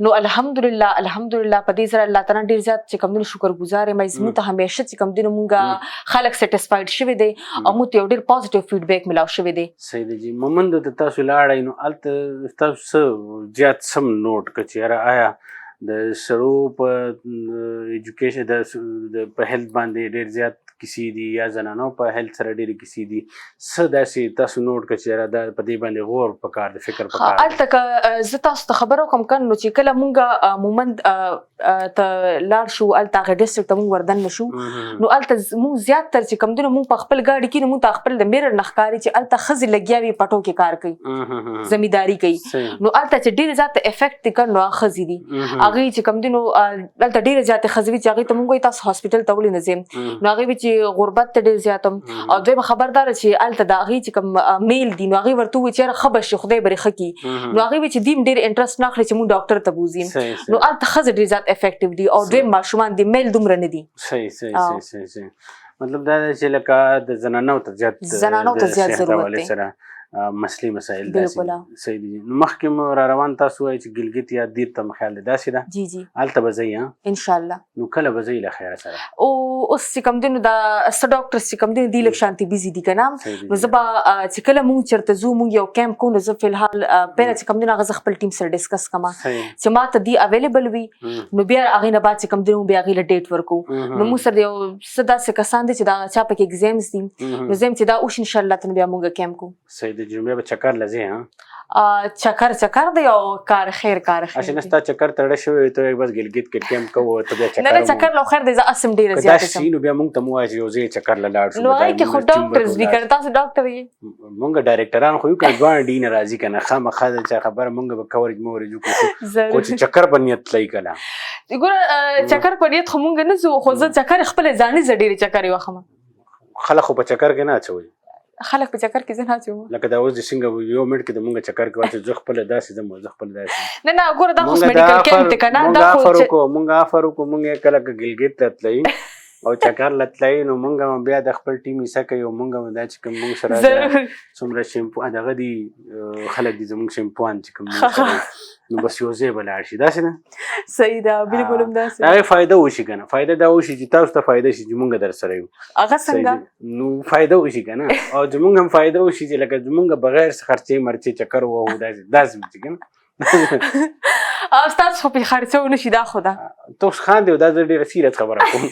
نو الحمدلله، الحمدلله، په دې سره الله تعالی ډیر زیات چې کوم دینو شکر گزار یم. موږ ته همیشه چې کوم دینو موږ خلک سټیسفاید شوي دي او موږ ته یو ډیر پازیټیو فیډبیک ملاو شوی دی. صحیح دی جی. مومند ته تاسو لاړئ نو هلته تاسو څه زیات سم نوټ کړه چې یاره آیا د سړو په ایجوکیشن د په هیلث باندې ډیر زیات کیسې دي یا زنانو په هیلث سره ډېرې کیسې دي، څه داسې تاسو نوټ کړه چې یاره دا په دې باندې غور پکار دی، فکر پکار دی؟ هلته که زه تاسو ته خبره وکړم که نو چې کله مونږ مومند ته لاړ شو، هلته هغه ډسټرکټ ته مونږ وردننه شو، نو هلته مونږ زیات تر چې کوم دي نو مونږ په خپل ګاډي کې، نو مونږ ته خپل د میرر نه ښکاري چې هلته ښځې لګیا وي، پټو کې کار کوي، زمینداري کوي. نو هلته چې ډېر زیات افیکټ دي که نو هغه ښځې دي. هغې چې کوم دي نو هلته ډېرې زیاتې ښځې وي چې هغې ته مونږ وایو تاسو هاسپیټل ته ولې نه ځئ، نو هغې وي چې غربت ته ډېر زیات هم. او دویمه خبر دا ده چې هلته د هغې چې کوم میل دي نو هغې ورته ووایي چې یاره ښه به شي، خدای به دې ښه کړي، نو هغې وي چې دوی هم ډېر انټرسټ نه اخلي چې مونږ ډاکټر ته بوځي. نو هلته ښځې ډېر زیات افیکټیو دي او دویم ماشومان دي، میل دومره نه دي. صحیح صحیح صحیح صحیح صحیح. مطلب دا دی چې لکه د زنانو ته زیات، زنانو ته د زیات صحت ضرورت حوالې دی. سره مسلې مسایل داسې بالکل. دي. صحیح دي. نو مخکې مو را روان تاسو وایي چې ګلګت یا دیر ته مو خیال دی، داسې ده؟ جی جی. هلته به ځئ؟ ها؟ ان شاء الله. نو کله به ځئ له خیره سره؟ او اوس چې کوم دی نو دا څه ډاکټر چې کوم دی نو دی لږ شانتي بیزي دي که نه. صحیح دي. نو زه به چې کله مونږ چېرته ځو، مونږ یو کیمپ کوو، نو زه فلحال پهله چې کوم دی نو هغه زه خپل ټیم سره ډسکس کوم چې ما ته دی اویلیبل وي، نو بیا هغې نه بعد چې کوم دی نو بیا هغې له ډیټ ورکوو. نو موږ سره یو څه داسې کسان دي چې دا چا پکې ایگزامز دي، نو زه یم چې دا وشي ان شاء الله ته نو بیا مونږ کیمپ کوو. صحیح دی. جمعه به چکر لځې؟ ها؟ چکر چکر دی او کار خیر کار خیر هسې نه دی. ستا چکر تړی شوی وي، ته وایې بس ګلګت کې کیمپ کوو، ته بیا نه چکر نه، چکر لو خیر دی، زه اسم ډېره که زیاته داسې ځم. شي نو بیا مونږ ته مو وایه چې یو ځای چکر له لاړ شو. نو هغې کې خو ډاکټرز وي که نه، تاسو ډاکټر یې؟ مونږ ډایرکټران خو یو که دواړه ډي نه راځي که نه، خامخا د چا خبره مونږ به کورج مورج وکړو، خو ضرور. چې چکر په نیت تلئ کله؟ ګوره چکر په نیت خو مونږ نه ځو، خو زه چکر خپلې ځاني زه ډېرې چکرې وخم. خلک خو په چکر کې نه اچوي. خلک په چکر کې زه نه اچوم. لکه دا اوس د څنګه یو منټ کې د مونږ چکر کې واچو، زه خپله داسې ځم، زه خپله داسې ځم. نه نه، ګوره دا خو مونږ دا میډیکل کیمپ افر دی که نه، مونږ دا خو افر چې وکړو، مونږ افر وکړو، مونږ یې کله که ګلګت ته تلئ او چکر له تلئ نو مونږ هم بیا د خپل ټیم حصه کوي، او مونږ هم دا چې کوم مونږ سره دا څومره شیمپو دغه دي، خلک دي زمونږ شیمپوان چې کوم مونږ سره، نو بس یو ځای به لاړ شي، داسې ده؟ صحیح ده، بالکل هم داسې. هغې فایده وشي که نه، فایده دا وشي چې تاسو ته فایده شي چې مونږ در سره یو. هغه څنګه؟ نو فایده وشي که نه، او زمونږ هم فایده وشي چې لکه زمونږ بغیر څه خرچې مرچې چکر ووهو، داسې داسې وشي که نه. او ستاسو خو پرې خرچه ونه شي، دا خو ده. ته اوس خاندې او دا زه ډېره سیریس خبره کوم.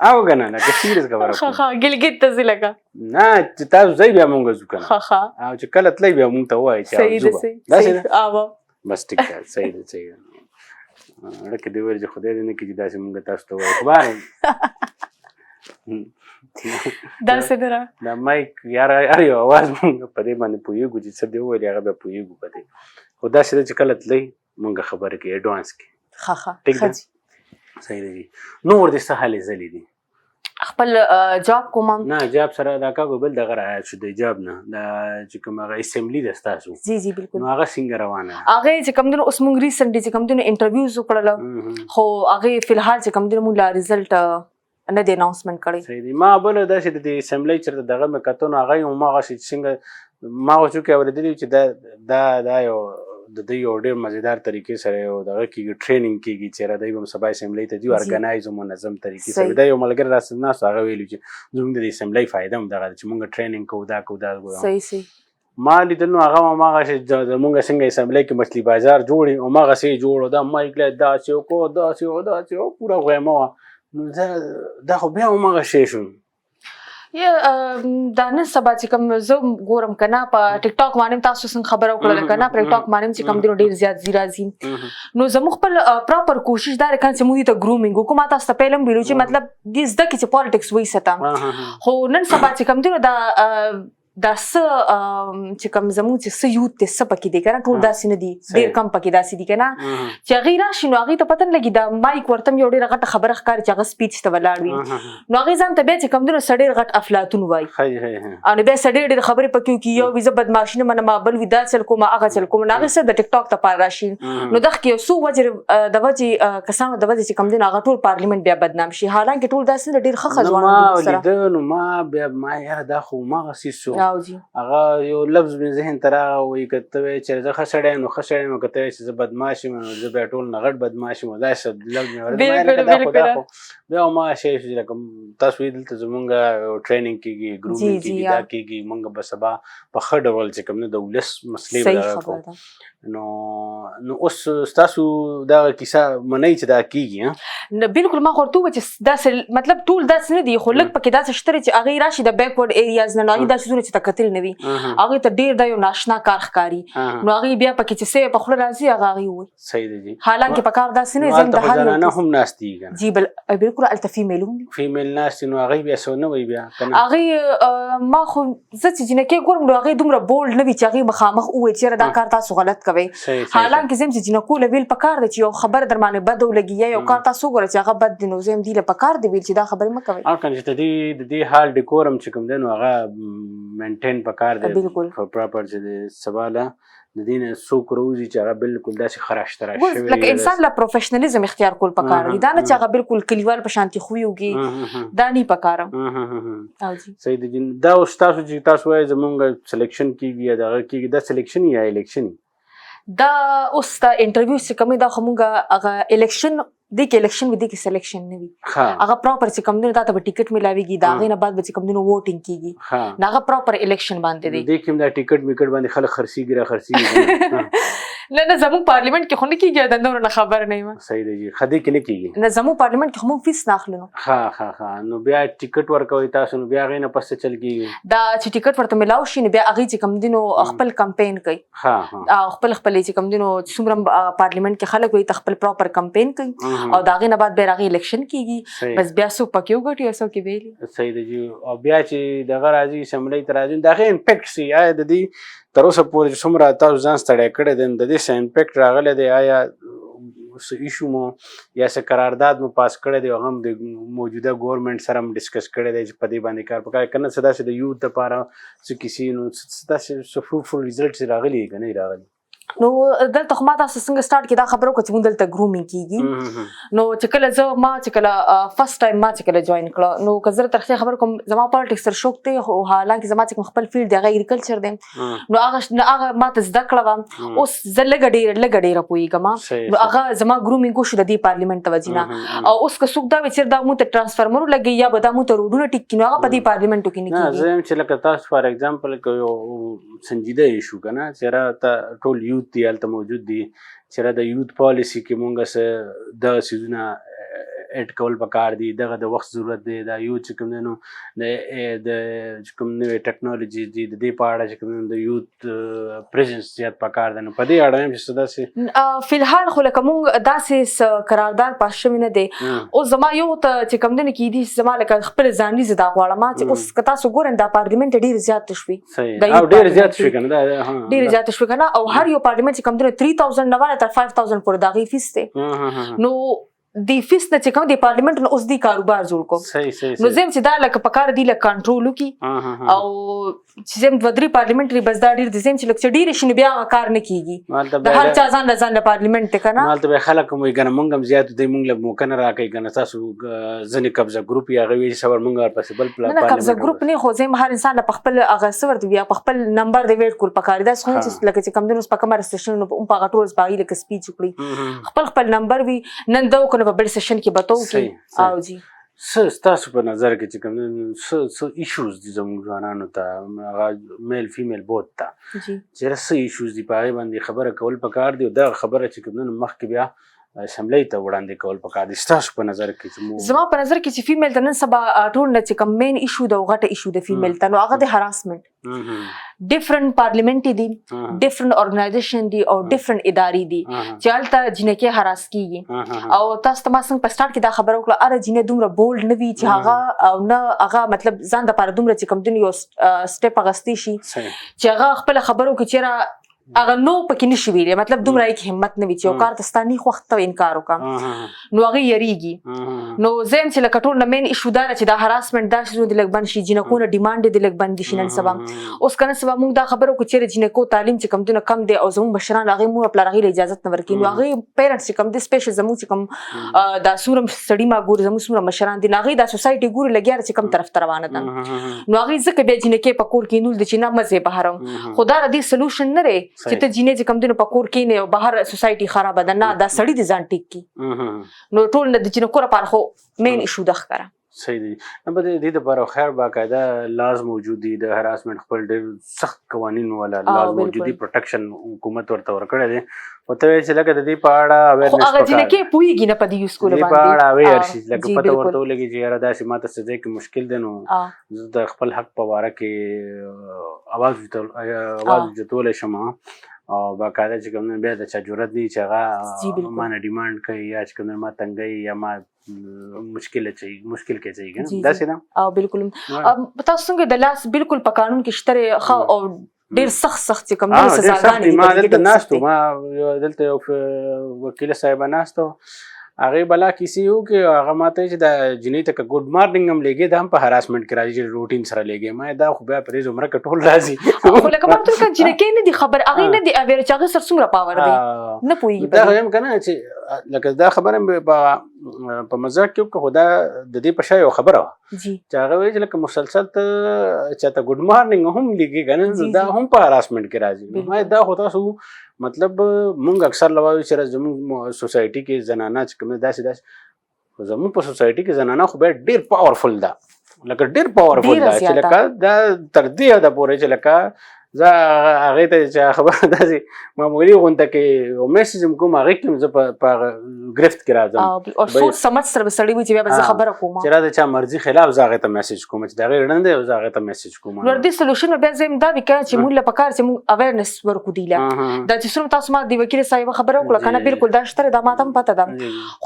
او که نه، لکه سیریس خبره ښه کوم. ښه، ګلګت ته ځې لکه؟ نه، چې تاسو ځئ بیا مونږ ځو که نه. ښه ښه. او چې کله تلئ بیا مونږ ته ووایئ چې صحیح ځو ده، به. صحیح، داسې صحیح. ده؟ آوه. بس ټیک ده، صحیح ده، صحیح ده. لکه دې ویل چې خدای دې نه کړي چې داسې مونږ تاسو ته ووایو، خو بهرحال. داسې نه را. دا مایک یاره هر یو اواز مونږ په دې باندې پوهېږو چې څه دې وویل، هغه بیا پوهېږو په دې. خو داسې ده چې کله تلئ مونږ خبره کوي اډوانس کې. ښه ښه، ټیک ښه ده؟ جي. صحیح دی. نور دې څه هلې ځلې دي؟ خپل جاب کوم. نه، جاب سره دا کاږو بل دغه را شو د جاب نه، دا چې کوم هغه اسمبلی ده ستاسو. جی جی بالکل. نو هغه څنګه روانه ده؟ هغې چې کوم دی نو اوس مونږ ریسنټلی چې کوم دی نو انټرویوز وکړل، خو هغې فلحال چې کوم دی نو مونږ لا ریزلټ نه دی اناونسمنټ کړی. صحیح دی. ما بل داسې د دې اسمبلی چېرته دغه مې کتو، نو هغه یې هماغسې چې څنګه ما خو څوک اورېدلي چې دا یو د دوی یو ډېر مزیدار طریقې سره یو دغه کېږي، ټریننګ کېږي چې را دوی به هم سبا اسمبلی ته ځي، ارګنایز او منظم طریقې سره. دا یو ملګری راسره ناست و، هغه ویلي چې زموږ د دې اسمبلی فایده هم دغه ده چې موږ ټریننګ کوو، دا کوو، دا کوو. صحیح صحیح. ما لیدل نو هغه هماغسې زموږ څنګه اسمبلی کې مچلي بازار جوړ وي، هماغسې یې جوړ و، دا مایک له داسې وکړو، داسې و، داسې و، پوره غیمه وه. نو دا خو بیا هماغه شی شو. دا نن سبا چې کوم زه ګورم که نه په ټیک ټاک باندې تاسو څنګه خبره وکړله که نه، په ټیک ټاک باندې چې کوم دی نو ډېر زیات ځي راځي. نو زموږ خپل پراپر کوشش دا دی که نه چې موږ دې ته ګرومینګ وکړو. ما تاسو ته پهله هم ویلو چې مطلب دې زده کړي چې پالیټکس وایي څه ته. خو نن سبا چې کوم دی نو دا څه، چې کوم زموږ چې څه یوت دی، څه پکې دی که نه، ټول داسې نه دي، ډېر کم پکې داسې دي که نه چې هغې راشي نو هغې ته پته نه لګي. دا مایک ورته هم یو ډېره غټه خبره ښکاري چې هغه سپیچ ته ولاړ وي، نو هغې ځان ته بیا چې کوم دی نو څه ډېر غټ افلاطون وایي. او نو بیا څه ډېر ډېر خبرې پکې وکړي، یو وي زه بدمعاشي نه منم، بل وي دا چل کوم، هغه چل کوم، نو هغې څه د ټیک ټاک دپاره راشي. نو دغه یو څو وجې، د وجې، کسانو د وجې چې کوم دی نو هغه ټول پارلیمنټ بیا بدنام شي، حالانکه ټول داسې نه، ډېر ښه ښه نو ځوانان ما دي موږ سره. ولیده، نو ما بیا ما یاره دا خو هماغسې سو. او جی. هغه یو لفظ مې ذهن ته راغی، وایي که ته وایې چې زه ښه سړی یم نو ښه سړی یم، که ته وایې چې زه بدمعاش یم نو زه بیا ټول نه غټ بدمعاش یم، داسې لفظ مې اورېدی. ما ویل لکه دا خو دا خو بیا ما شي چې لکه تاسو یې دلته زمونږ ټریننګ کیږي، ګرومینګ کیږي، دا کیږي، مونږ به سبا په ښه ډول چې کوم نه د ولس مسلې به دغه کوو. نو اوس تاسو دا کیسه منئ چې دا کیږي؟ نه، بالکل. ما خو ورته وویل چې داسې مطلب ټول داسې نه دي، خو لږ پکې داسې شته چې هغې راشي د بیکورډ ایریاز نه، نو هغې داسې څیزونه چې ته کتلي نه وي، هغې ته ډېر دا یو ناشنا کار ښکاري، نو هغې بیا پکې چې څه په خوله راځي هغه هغې ووایي. صحیح دی جی. حالانکه په کار داسې نه، زم د هر زنانه هم ناست دي کنه. جی بالکل، هلته فیمیل هم دي. فیمیل ناست، نو هغې بیا څه نه وایي بیا کنه؟ هغې ما خو زه چې جینکۍ ګورم نو هغې دومره بولډ نه وي چې هغې مخامخ ووایي چې یاره دا کار تاسو غلط کوئ. حالانکه زه چې جینکو له ویل پکار دی چې یو خبره در باندې بده ولګي یا یو کار تاسو وګوره چې هغه بد دی، نو زه هم دې له پکار دی ویل چې دا خبرې مه کوئ. او کنه چې د دې حال ډیکورم چې کوم دی نو هغه مینټین پکار دی. بالکل. پراپر چې د سبا له د دې نه څوک روزي چې هغه بالکل داسې خراش تراش شوی. لکه انسان له پروفیشنلیزم اختیار کول پکار دی، دا نه چې هغه بالکل کلیوال په شانتي خوی وږي، دا نه پکار. او جی صحیح دی. دا اوس تاسو چې تاسو وایئ زمونږ سلیکشن کیږي یا دغه کیږي، دا سلیکشن یا الیکشن؟ دا اوس دا انټرویو چې کومې دا خو مونږ هغه الیکشن دی کې الیکشن وي، دی کې سلیکشن نه وي. هغه پراپر چې کوم دی تا ته به ټیکټ ملاويږي، دا هغې نه بعد به چې کوم دی نو ووټینګ کیږي، نو هغه پراپر الیکشن باندې دی. دې کې هم دا ټیکټ میکټ باندې خلک خرڅیږي را خرڅیږي؟ نه نه، زموږ پارلیمنت کې خو نه کیږي، د نورو نه خبر نه یم. صحیح دی جی، خدای کې نه کیږي. نه، زموږ پارلیمنت کې خو موږ فیس نه اخلو نو. ښه ښه ښه، نو بیا ټیکټ ورکوي تاسو، نو بیا هغې نه پس څه چل کیږي؟ دا چې ټیکټ ورته ملاو شي نو بیا هغې چې کوم دی نو خپل کمپین کوي. خپل خپل چې کوم دی نو څومره پارلیمنت کې خلک وي ته خپل پراپر کمپین کوي، او د هغې نه بعد بیا هغې الیکشن کیږي، بس بیا څوک پکې وګټي او څوک یې بایلي. صحیح دی جی. او بیا چې دغه راځي اسمبلۍ ته راځي، د هغې امپیکټ څه؟ آیا د دې تر اوسه پورې چې څومره تاسو ځان ستړی کړی دی د دې څه امپیکټ راغلی دی؟ آیا څه ایشو مو یا څه قرارداد مو پاس کړی دی، هغه هم د موجوده ګورنمنټ سره هم ډسکس کړی دی چې په دې باندې کار پکار که نه؟ څه داسې د یوت دپاره څه کیسې، نو څه داسې څه فروټفول ریزلټ راغلي که نه راغلي؟ نو دلته خو ما تاسو څنګه سٹارټ کې دا خبره وکړه چې مونږ دلته ګرومینګ کیږي. نو چې کله زه ما چې کله فرست ټایم ما چې کله جوائن کړه، نو که زه تر خبر کوم زما پالیټکس سره شوق دی، خو حالانکه زما چې کوم خپل فیلډ دی هغه اګریکلچر دی، نو هغه ما ته زده کړه وه. اوس زه لږه ډېره پوهېږم، نو هغه زما ګرومینګ وشو د دې پارلیمنت د وجې نه. او اوس که څوک دا وایي چې دا مونږ ته ټرانسفارمر ولګوي یا به دا مونږ ته روډونه ټیک کړي، نو هغه په دې پارلیمنټو کې نه کېږي. زه یم چې لکه تاسو فار اګزامپل که یو سنجیده ایشو که نه چې راته ټول یوت دی هلته موجود دي، چې را د یوت پالیسي کې مونږ څه دغه څیزونه اډ کول پکار دي، دغه د وخت ضرورت دی، دا یو چې کوم دی نو د چې کوم نوې ټکنالوژي دي د دې په اړه چې کوم دی نو د یوت پریزنس زیات پکار دی، نو په دې اړه هم چې څه داسې فی الحال خو لکه مونږ داسې څه قرارداد پاس شوی نه دی. اوس زما یو ته چې کوم دی نه کېدی زما لکه خپل ځاني زه دا غواړم چې اوس که تاسو ګورئ دا پارلیمنت ډېر زیات شوي، او ډېر زیات شوي که نه؟ ډېر زیات شوي که نه؟ او هر یو پارلیمنت چې کوم دی 3000 نه واله تر 5000 پورې د هغې فیس دی. نو دی فیس نه چې کوم دی پارلیمنت نو اوس دی کاروبار جوړ کو. صحیح صحیح. نو زم چې دا لکه پکار دی لکه کنټرول وکي، او چې زم دوه درې پارلیمنټري بس دا ډیر دي، زم چې لکه چې ډیر شي نو بیا هغه کار نه کیږي، د هر چا ځان له ځان له پارلیمنت ته کنه. مالته به خلک مو کنه مونږ هم زیات دی، مونږ له موقع نه راکوي کنه. تاسو ځینې قبضه ګروپ یا هغه وی صبر مونږ ورپسې بل پلا نه قبضه ګروپ نه، خو زم هر انسان له خپل هغه څه ورته بیا په خپل نمبر دی ویټ کول پکار دی. خو چې لکه چې کم دنو په کومه سټیشن نو په هغه ټول باغی لکه سپیچ وکړي، خپل خپل نمبر وي، نن دا وکړو په بل سیشن کې به تو وکړي. او جی څه ستاسو په نظر کې چې کوم څه څه ایشوز دي زموږ ځوانانو ته، هغه میل فیمیل بوت ته چې څه ایشوز دي په هغې باندې خبره کول پکار دي، او دغه خبره چې کوم مخکې بیا اسمبلۍ ته وړاندې کول پکار دي ستاسو په نظر کې؟ چې زما په نظر کې چې فیمیل ته نن سبا ټول نه چې کوم مین ایشو ده او غټه ایشو ده فیمیل ته، نو هغه د هراسمنت. ډیفرنٹ پارلیمنت دي، ډیفرنٹ ارګنایزیشن دي او ډیفرنٹ ادارې دي چې هلته جینکې هراس کیږي. او تاسو ته ما څنګه په سٹارټ کې دا خبره وکړه، اره جینۍ دومره بولډ نه وي چې هغه او نه هغه مطلب ځان د پاره دومره چې کوم دین یو سټپ اغستی شي چې هغه خپل خبرو کې چیرې هغه نو پکې نشي ویلی، مطلب دومره یې همت نه وي چې یو کار ته ستا نه خوښ ته انکار وکړه، نو هغه یریږي. نو زه یم چې لکه ټول نه مین ایشو دا ده چې دا هراسمنت دا شیزونه دې لږ بند شي، جینکو نه ډیمانډ دې لږ بند شي. نن سبا اوس که نن سبا موږ دا خبره وکړو چېرې جینکو تعلیم چې کوم دونه کم دی او زموږ مشران هغې مور پلار هغې له اجازت نه ورکوي، نو هغې پیرنټس چې کوم دی سپیشل زموږ چې کوم دا څومره سړي ما ګوري، زموږ څومره مشران دي، نو هغې دا سوسایټي ګوري لګیا چې کوم طرف ته روانه ده، نو هغې ځکه بیا جینکې په کور کې نول دي چې نه مزه بهر. خو دا د دې سولوشن نه دی. چې ته جینې چې کم دینو په کور کې نه او بهر سوسایټي خرابه ده، نه دا سړی دې ځان ټیک کی. نو ټول نه د جینکو لپاره خو مین ایشو ده ښکاره. صحیح دی. نه په دې دپاره خیر باقاعده لاز موجود دي، د هراسمنټ خپل ډېر سخت قوانین والا لاز موجود دي، پروټیکشن حکومت ورته ورکړی دی. خو ته وایې چې لکه د دې په اړه خو اویرنس هغه پکار جینکې دی، پوهېږي نه په دې یوز کولو دې په اړه باندې. اویر شي، لکه پته ورته ولګي چې یاره داسې ماته څه ځای کې مشکل دی، نو زه د خپل حق په باره کې اواز اوچتولی شم او باقاعده چې کوم بیا د چا جرأت نه وي چې هغه ما نه ډیمانډ کوي یا چې کوم ما تنګوي یا ما مشکل اچوي، مشکل کې اچوي که نه، داسې ده؟ بالکل. تاسو څنګه د لاس بالکل په قانون کې شته ښه او ډېر سخت سخت چې کوم دي سزاګانې دي. ما دلته ناست ما دلته یو وکیل صاحب ناست و، هغې بلا کیسې وکړې. هغه ما ته چې دا جینۍ ته که ګډ مارنینګ هم لېږې دا هم په هراسمنټ کې راځي چې روټین سره لېږې. ما دا خو بیا په دې زمره کې ټول راځي. خو لکه ما ورته جینکۍ نه دي خبر، هغې نه دي اویر چې هغې سره څومره پاور دی، نه پوهېږي. دا خو یم که نه چې لکه دا خبره مې په مزاق کې وکړه، خو دا د دې په شا یو خبره وه چې هغه وایي چې لکه مسلسل ته چاته ګډ مارنینګ هم لېږې که نه، دا هم په هراسمنټ کې راځي. ما دا خو تاسو مطلب مونږ اکثر لوایو چې زموږ سوسایټي کې زنانه چې کوم داسې داسې، زموږ په سوسایټي کې زنانه خو بیا ډېر پاورفل ده، لکه ډېر پاورفل ده چې لکه دا تر دې حده پورې چې لکه زه هغې ته چې خبره داسې معمولي غونډه کې یو میسج هم کوم، هغې کې هم زه په ګرفت کې راځم. او سوچ سمج سره به سړی وي چې بیا به زه خبره کوم چې را د چا مرضي خلاف زه هغې ته میسج کوم چې د هغې ړنده دی او زه هغې ته میسج کوم. نو دې سولوشن به بیا زه هم دا وي که نه چې موږ له پکار چې موږ اویرنس ورکړو دی له دا چې څومره تاسو ما د وکیل صاحب خبره وکړه که نه، بالکل دا شته، دا ما ته هم پته ده.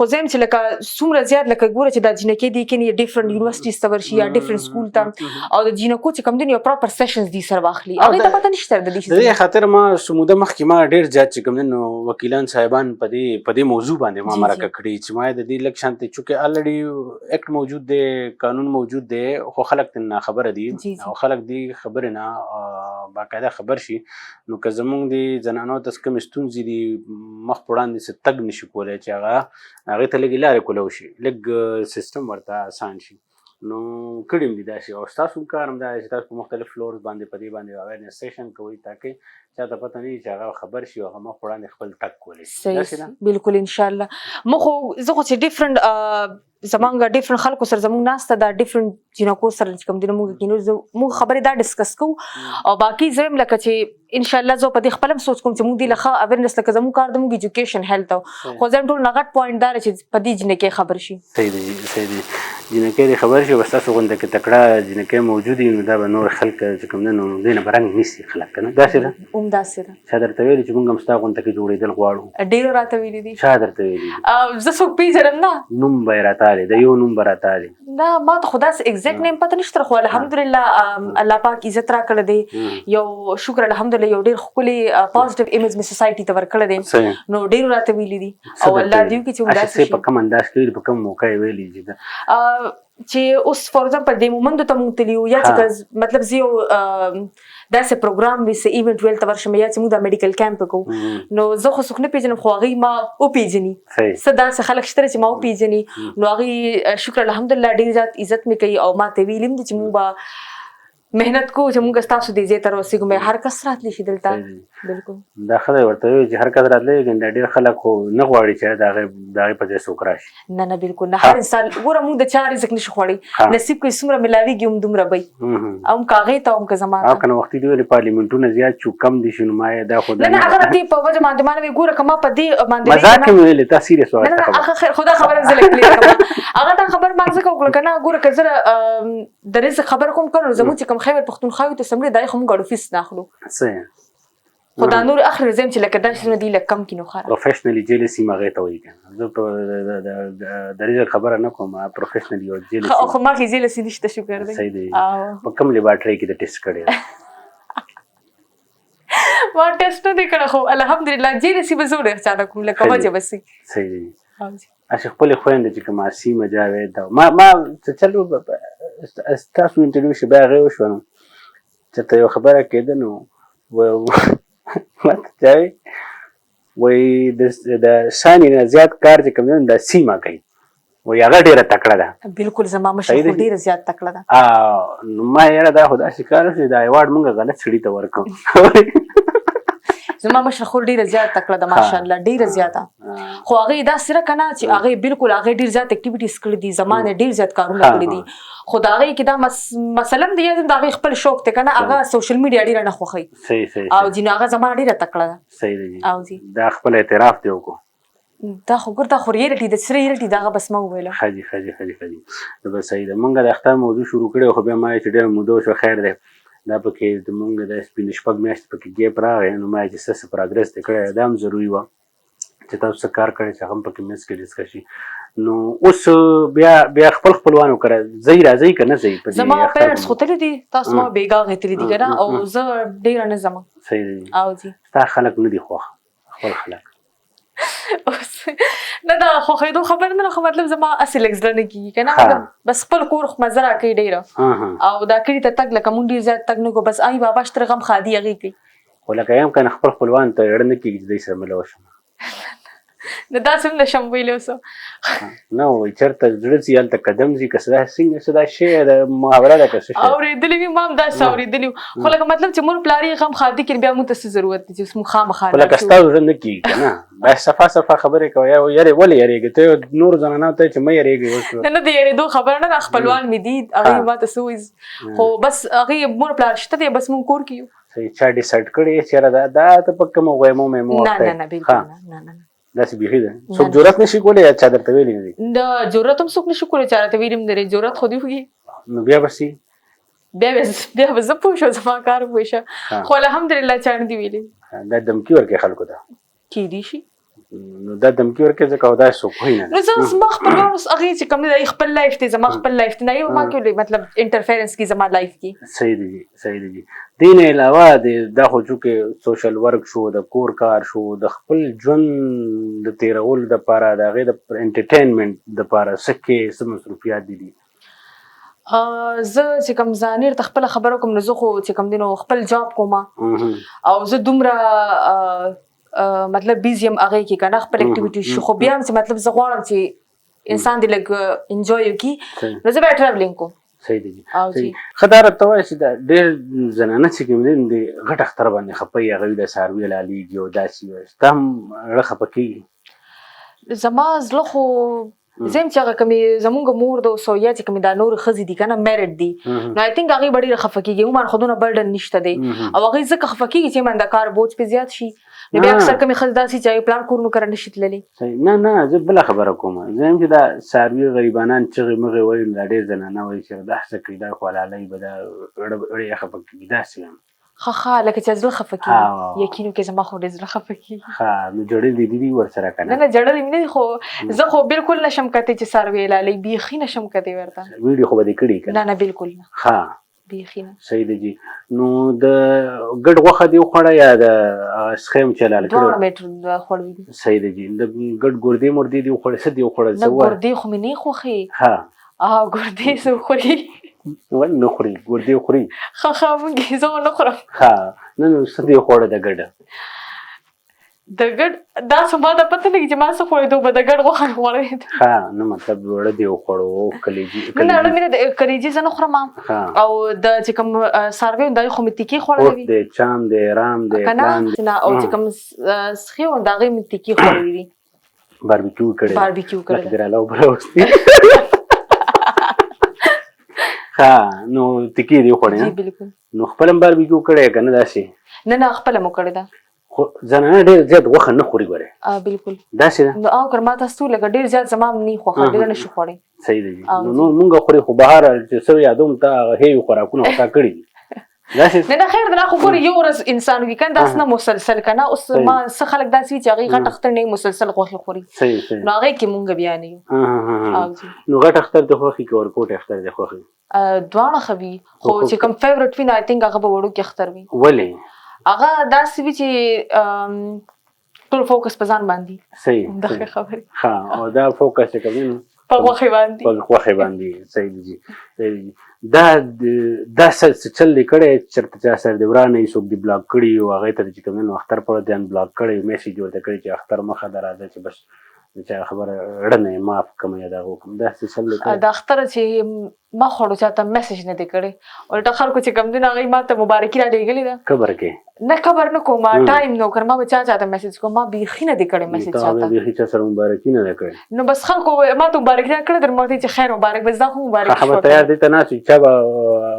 خو زه هم چې لکه څومره زیات لکه ګوره چې دا جینکې دي کې نه ډیفرنٹ یونیورسټیز ته ورشي یا ډیفرنٹ سکول ته، او د جینکو چې کوم دي یو پراپر سیشنز دي سره واخلي، هغې ته پته نشته د دې. د دې خاطر ما څه موده مخکې ما ډېر زیات چې کوم دی نو وکیلان صاحبان په دې موضوع باندې ما مرکه کړې چې ما د دې لږ شانتې چونکې الریډي اکټ موجود دی، قانون موجود دی، خو خلک ترې ناخبره دي او خلک دې خبرې نه باقاعده خبر شي. نو که زمونږ د زنانو ته کومې ستونزې دي مخ په وړاندې څه تګ نشي کولی چې هغې ته لږې لارې کولاو شي، لږ سیستم ورته اسان شي، نو کړي هم دي داسې. او ستاسو هم کار هم دا دی چې تاسو په مختلف فلورز باندې په دې باندې اویرنس سیشن کوئ تاکې چاته پته نه وي چې هغه خبر شي او هغه مخ وړاندې خپل تګ کولی شي. داسې ده؟ بالکل ان شاء الله. مو خو زه خو چې ډیفرنٹ زمونږ ډیفرنٹ خلکو سره زمونږ ناسته ده، ډیفرنٹ جینکو سره چې کوم دي نو موږ کینو موږ خبرې دا ډسکس کوو. او باقي زه هم لکه چې ان شاء الله زه په دې خپل هم سوچ کوم چې موږ دې له ښه اویرنس لکه زموږ کار د موږ ایجوکیشن هیلث، خو زه هم ټول نه غټ پوینټ دا چې په دې جینکې خبر شي. صحیح دی، صحیح دی. جینکې دې خبر شي، بس تاسو غونډه کې تکړه جینکې موجودې نو دا به نور خلک چې کوم دی نو دې نه به رنګ نیسي خلک که نه، داسې ده؟ هم داسې ده. چا درته ویلي چې موږ هم ستا غونډه کې جوړېدل غواړو؟ ډېرو راته ویلي دي. چا درته ویلي دي؟ زه څوک پېژنم نه. نوم به یې راته اخلې، د یو نوم به راته اخلې. نه ما ته خو داسې ایگزیکټ نیم پته نشته، خو الحمدلله الله پاک عزت راکړی دی، یو شکر الحمدلله یو ډېر ښکلی پازیټیو ایمیج مې سوسایټي ته ورکړی دی، نو ډېرو راته ویلي دي او الله دې وکړي چې همداسې شي. په کوم انداز کې ویلي، په کوم موقع یې ویلي چې دا؟ چې اوس فار ایگزامپل د مومندو ته مونږ تللي یو، یا چې مطلب زه یو داسې پروګرام وي څه ایونټ ویل ته ورشم، یا چې موږ دا میډیکل کیمپ کوو، نو زه خو څوک نه پېژنم خو هغوی ما وپېژني، څه داسې خلک شته چې ما وپېژني، نو هغوی شکر الحمدلله ډېر زیات عزت مې کوي او ما ته ویلي هم دي چې موږ به محنت کوو چې موږ ستاسو دې ځای ته ورسېږو، مې هر کس راتلی شي دلته. بالکل دا ښه دی ورته ویل چې هر کس راتلی شي، دا ډېر خلک خو نه غواړي چې د هغې په ځای څوک راشي. نه نه بالکل نه، هر انسان ګوره موږ د چا رزق نشو خوړی، نصیب کې څومره ملاویږي هم دومره به وي، هم که هغې ته هم که زما ته. او که نه وختي دې ویلې پارلیمنټونه زیات شو کم دي شو، نو ما یې دا خو نه نه هغه دې په وجه باندې ما نه وی ګوره که ما په دې باندې مزاق مې ویلې، تا سیریس نه نه هغه خیر خو دا خبره زه لږ کلیر کړم، هغه دا خبر ما ځکه وکړه که نه ګوره که زه د رزق خبره کوم که نه زموږ چې کوم خیبر پښتونخوا وي ته سمړې دا خو موږ اډو فیس نه اخلو. خو دا نور اخر زم چې لکه دا شنو دی لکه کم کینو خره پروفیشنلی جیلسی مغه ته وایي کنه، زه په د رزق خبره نه کوم، پروفیشنلی یو جیلسی خو ما کې جیلسی نشته شکر دی. صحیح دی. په کوم لیبارټری کې د ټیسټ کړی؟ ما ټیسټ نه دی کړی خو الحمدلله جیلسی به زه ډېر چانه کوم لکه وجه به سي. صحیح دی. هسې خپلې خویندې چې کوم عاصمه جاوید ده، ما څه چلو ستاسو انټرویو شي بیا هغې وشوه، نو چېرته یو خبره کېده نو ما ته چا ویل، وایي د ثاني نه زیات کار چې کوم دی نو دا سیمه کوي، وایي هغه ډېره تکړه ده. بالکل زما مشر خو ډېره زیات تکړه ده. نو ما یاره دا خو داسې کار وشو چې دا ایوارډ موږ غلط سړي ته ورکړو. زما مشره خور ډیره زیاته تکړه ده، ماشاءالله ډیره زیاته. خو هغه دا سره کنه چې هغه بالکل هغه ډیر زیات اکټیویټیز کړې دي، زمانه ډیر زیات کارونه کړې دي. خو دا هغه کې دا مثلا دی دا هغه خپل شوق ته کنه، هغه سوشل میډیا ډیره نه خوښي. صحیح صحیح. او جن هغه زمانه ډیره تکړه ده. صحیح دی. او جی دا خپل اعتراف دی وکړو. دا خو ګور دا خو ریالټي د سره ریالټي دغه بس ما وویل. ښه جي ښه جي ښه جي ښه جي، بس صحیح ده. مونږ د اختر موضوع شروع کړې، خو بیا ما چې ډېره موده وشوه، خیر دی، دا پکې زمونږ د پنځه شپږ میاشتې پکې ګیپ راغی، نو ما چې څه څه پروګرس دی کړی، دا هم ضروري وه چې تاسو څه کار کړی چې هغه هم پکې منځ کې ډسکس شي. نو اوس بیا بیا خپل خپلوانو کره ځئ راځئ که نه ځئ؟ په دې زما اختر پیرنټس باندې؟ خو تللي دي، تاسو ما بېګا غې تللي دي که نه، او زه ډېره نه ځم. صحیح دی. او جي ستا خلک نه دي خوښ، خپل خلک؟ اوس نه دا خوښېدو خبره نه ده، خو مطلب زما هسې لږ زړه نه کېږي که نه، مطلب بس خپل کور خو مزه راکوي ډېره. او دا کلي ته تګ لکه مونږ ډېر زیات تګ نه کوو، بس آی بابا شتر غم ښادي هغې کوي. خو لکه یم که نه، خپل خپلوان ته زړه نه کېږي چې دوی سره ملو شم؟ نو داسې هم نه شم ویلی اوس. نه وایي چېرته زړه ځي هلته قدم ځي، که څه داسې څنګه څه دا شی د محاوره ده که څه شی؟ اورېدلي وي، ما هم داسې اورېدلي وو، خو لکه مطلب چې مور پلار یې غم ښادي کړي، بیا موږ ته څه ضرورت دی چې اوس موږ خامخا خو لکه لاړ شو. ستا زړه نه کېږي که نه، داسې صفا صفا خبرې کوه، یا یارې ولې یارېږې ته نورو زنانو ته چې مه یارېږې اوس؟ نه نه، د یارېدو خبره نه ده، خپلوان مې دي، هغوی ما ته څه وایي، خو بس هغې مور پلار شته دی، بس موږ کور کې یو. صحیح. چا ډیسایډ کړی چې یاره دا دا ته په کومه غویمو میمو نه اخته نه نه، بالکل نه نه نه. داسې بیخي ده، څوک جرأت نشي کولی یا چا درته ویلي نه دي؟ د جرأت هم څوک نشي کولی، چا راته ویلي هم نه دي، جرأت خو دې وکړي. نو بیا به څه؟ بیا به زه پوه شم، زما کار پوه شه، خو الحمدلله چا نه دي ویلي. دا دمکي ورکوي خلکو ته؟ کېدی شي. نو دا دمکي ورکوي ځکه خو داسې څوک وایي نه. نو زه زما خپلوان اوس هغې چې کوم دی هغې خپل لایف دی، زما خپل لایف دی، نه یو ما کې مطلب انټرفیرنس کی زما لایف کې. صحیح دی صحیح دی. دې نه علاوه د دا خو چونکې سوشل ورک شو، د کور کار شو، د خپل ژوند د تېرولو دپاره، د هغې د انټرټینمنټ دپاره څه کې څه مصروفیات دي دي؟ زه چې کوم ځانیر ته خپله خبره کوم، نو زه خو چې کوم دی نو خپل جاب کوم، او زه دومره مطلب بیزي یم هغې کې که نه، خپل اکټیویټي شو، خو بیا هم چې مطلب زه غواړم چې انسان دې لږ انجوای وکړي، نو زه بیا ټراولینګ کوم. صحیح دی. او جي ښه، دا راته ووایه چې دا ډېر زنانه چې کوم دی د غټ اختر باندې خپه وي، هغوی د څاروي حلالېږي او داسې وي، ستا هم زړه خفه کېږي؟ زما زړه خو زه هم چې هغه کومې زمونږ مور ده اوس، یا چې کومې دا نورې ښځې دي که نه، میرډ دي، نو آی تھنک هغې به ډېره خفه کېږي. عمر خو دونه برډن نشته دی، او هغې ځکه خفه کېږي چې من د کار بوج پرې زیات شي، نو بیا اکثر کومې ښځې داسې چې هغې پلار کورونو کره نشي تللی. نه نه، زه بله خبره کوم، زه یم چې دا څاروي غریبانان چغې مغې وایي، دا ډېر زنانه وایي چې دا څه کوي، دا خو حلالوي به، دا زړه یې خفه کېږي، داسې وایم. ښه ښه، لکه چې زړه خفه کېږي، یقین وکړئ زما خو ډېر زړه خفه کېږي. ښه، نو ژړلي دي دي ورسره که نه؟ نه نه، ژړلي مې نه دي، خو زه خو بالکل نه شم کتی چې څاروي حلالوي، بیخي نه شم کتی ورته. ویډیو خو به دې کړي که نه؟ نه، بالکل نه. ښه، بیخي نه. صحیح دی جي. نو د ګډ غوښه دې وخوړه یا د سخیم چې حلال کړو؟ دواړه مې خوړلي دي. صحیح دی جي. د ګډ ګردې مردې دې وخوړې، څه دې وخوړل؟ نه، ګردې خو مې نه خوښې. ښه. ګردې څه خوري؟ ولې نه خوري؟ ګردې خوري. ښه ښه، مونږ یې زه نه خورم. ښه، نه نو څه دې وخوړه د ګډ؟ د ګډ دا څه ما ته پته لګي چې ما څه خوړلې، دوی به د ګډ غوښه خوړلې ده. ښه، نو مطلب اوړه دې وخوړو، کلیجي؟ نه نه، اوړه مې نه، کلیجي زه نه خورم. او د چې کوم څاروي د هغې خو مې تیکې خوړلې وي. اوښ دی، چام دی، رام دی، که نه؟ پلان دی. نه، او چې کوم سخي و د هغې مې تیکې خوړلې دي. باربیکیو کړې ده. باربیکیو کړې لکه ده. دې راله اوبه راوستي. ښه، نو تیکې دې وخوړې؟ جي بالکل. نو خپل هم باربیکیو کړې که نه داسې؟ نه نه، خپله مو کړې ده. خو زنانه ډېر زیات غوښه نه خوري ګورې. بالکل داسې ده. نو او که ما تاسو لکه ډېر زیات زما هم نه خوښه، ډېره نه شي خوړی. صحیح دی. نو نور مونږ خوري، خو بهر چې څه یادوم تا هغه هیوي خوراکونه خو تا کړي دي داسې. نه نه، خیر دی، خو ګوره یو ورځ انسان وي که نه، داسې نه مسلسل که نه. اوس ما څه خلک داسې وي چې هغوی غټ اختر نه مسلسل غوښې خوري، صحیح. نو هغې کې مونږ بیا نه یو. نو غټ اختر دې خوښي که ورکوټی اختر دې خوښي؟ دواړه ښه وي، خو چې کوم فیورټ وي نو آی تھنک هغه به وړوکی اختر وي. ولې؟ هغه داسې وي چې ټول فوکس په ځان باندې. صحیح. دغه خبرې. ښه، او دا فوکس چې کوم په غوښې باندې. په غوښې باندې. صحیح دی صحیح دی. دا دا څه چل دې کړی چېرته چا سره دې ورانه یي، څوک دې بلاک کړي او هغې ته چې کوم دی نو اختر پر ورځ دې انبلاک کړی، میسج ورته کړی چې اختر مخه ده راځه، چې بس د چا خبره ړنه یې معاف کړم یا دغه وکړم، داسې چل دې کړی؟ د اختر چې ما خوړو چا ته میسج نه دی کړی، الټا خلکو چې کوم دی نو هغوی ما ته مبارکي را لېږلې ده. قبر کې؟ نه خبر نه کوم، ټایم نو کړ، ما به چا چاته میسج کوم، ما بیخي نه دی کړی میسج چاته. بیخي چا سره مبارکي نه ده کړې؟ نو بس خلکو ما ته مبارکي نه کړه، در مخ چې خیر مبارک، بس دا خو مبارک. هغه تیار دي ته ناست، چا به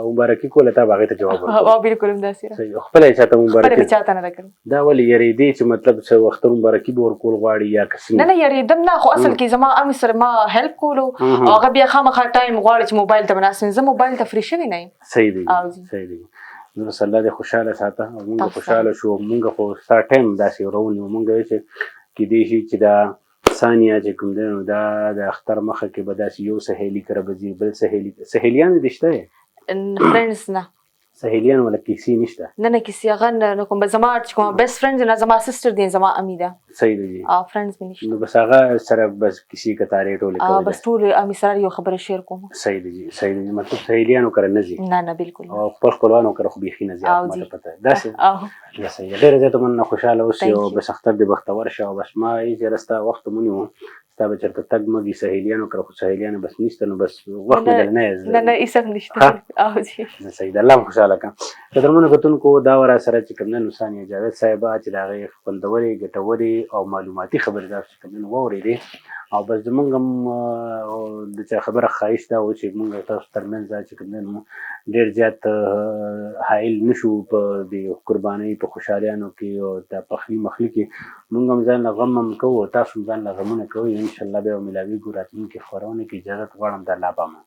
مبارکي کوله تا به هغې ته جواب ورکول؟ او بالکل همداسې. خپله یې چاته مبارکي خپله چاته نه ده کړې. دا ولې یریدې چې مطلب څه وخت مبارکي به ورکول غواړي یا که څنګه؟ نه نه، یریدم نه، خو اصل کې زما امي سره ما هیلپ کولو، هغه بیا خامخا ټایم غواړي چې موبایل ته به ناست یم، زه موبایل ته فري شوې نه یم. صحیح دی، صحیح دی. نو بس الله دې خوشحاله ساته، او موږ خوشحاله شو. موږ خو ستا ټایم داسې ورونیو، موږ ویل چې کېدای شي چې دا ثانیه چې کوم دی نو دا د اختر مخه کې به داسې یو سهیلي کره به ځي، بل سهیلي. سهیلیانې دې شته؟ فرینډز نه. سهیلیان ولا کیسې نشته؟ نه نه، کیسې هغه نه کوم. زما چې کوم بیسټ فرینډ نه زما سسټر دی، زما امي ده. صحیح دی. او فرینډز مې نشته. نو بس هغه سره بس کیسې کتارې ټولې کوي؟ بس ټول امي سره یو خبره شیر کوم. صحیح دی، صحیح دی. مطلب سهیلیانو کره نه ځي؟ نه نه، بالکل. او خپل خپلوانو کره خو بیخي نه ځي؟ ماته پته داسې. صحیح، ډېره زیاته مننه، خوشحاله اوسې او بس اختر دې بختور شه. او بس ما یې چې ستا وخت مونیو، ستا به چېرته تګ مګي سهیلیانو کره، خو سهیلیانو بس نشته، نو بس وخت مې نه. نه نه، هیڅ هم نشته. او جی صحیح ده، الله مو خوشحاله کړه. قدرمنو کتونکو، دا ورا سره چې کوم نن ثانیه جاوید صاحبه چې د هغې خوندورې، ګټورې او معلوماتي خبرې تاسو چې کوم نن واورېدې، او بس زمونږ هم د چا خبره خواهش دا و چې مونږ تاسو ترمنځ چې کوم نن ډېر زیات حایل نشو په دې قربانۍ په خوشحالیانو کې او د پخلي مخلي کې. مونږ هم ځان له غم هم کوو او تاسو هم ځان له غمونه کوئ. انشاءالله بیا به ملاویږو راتلونکې خپرونه کې. اجازت غواړم، د الله په امان.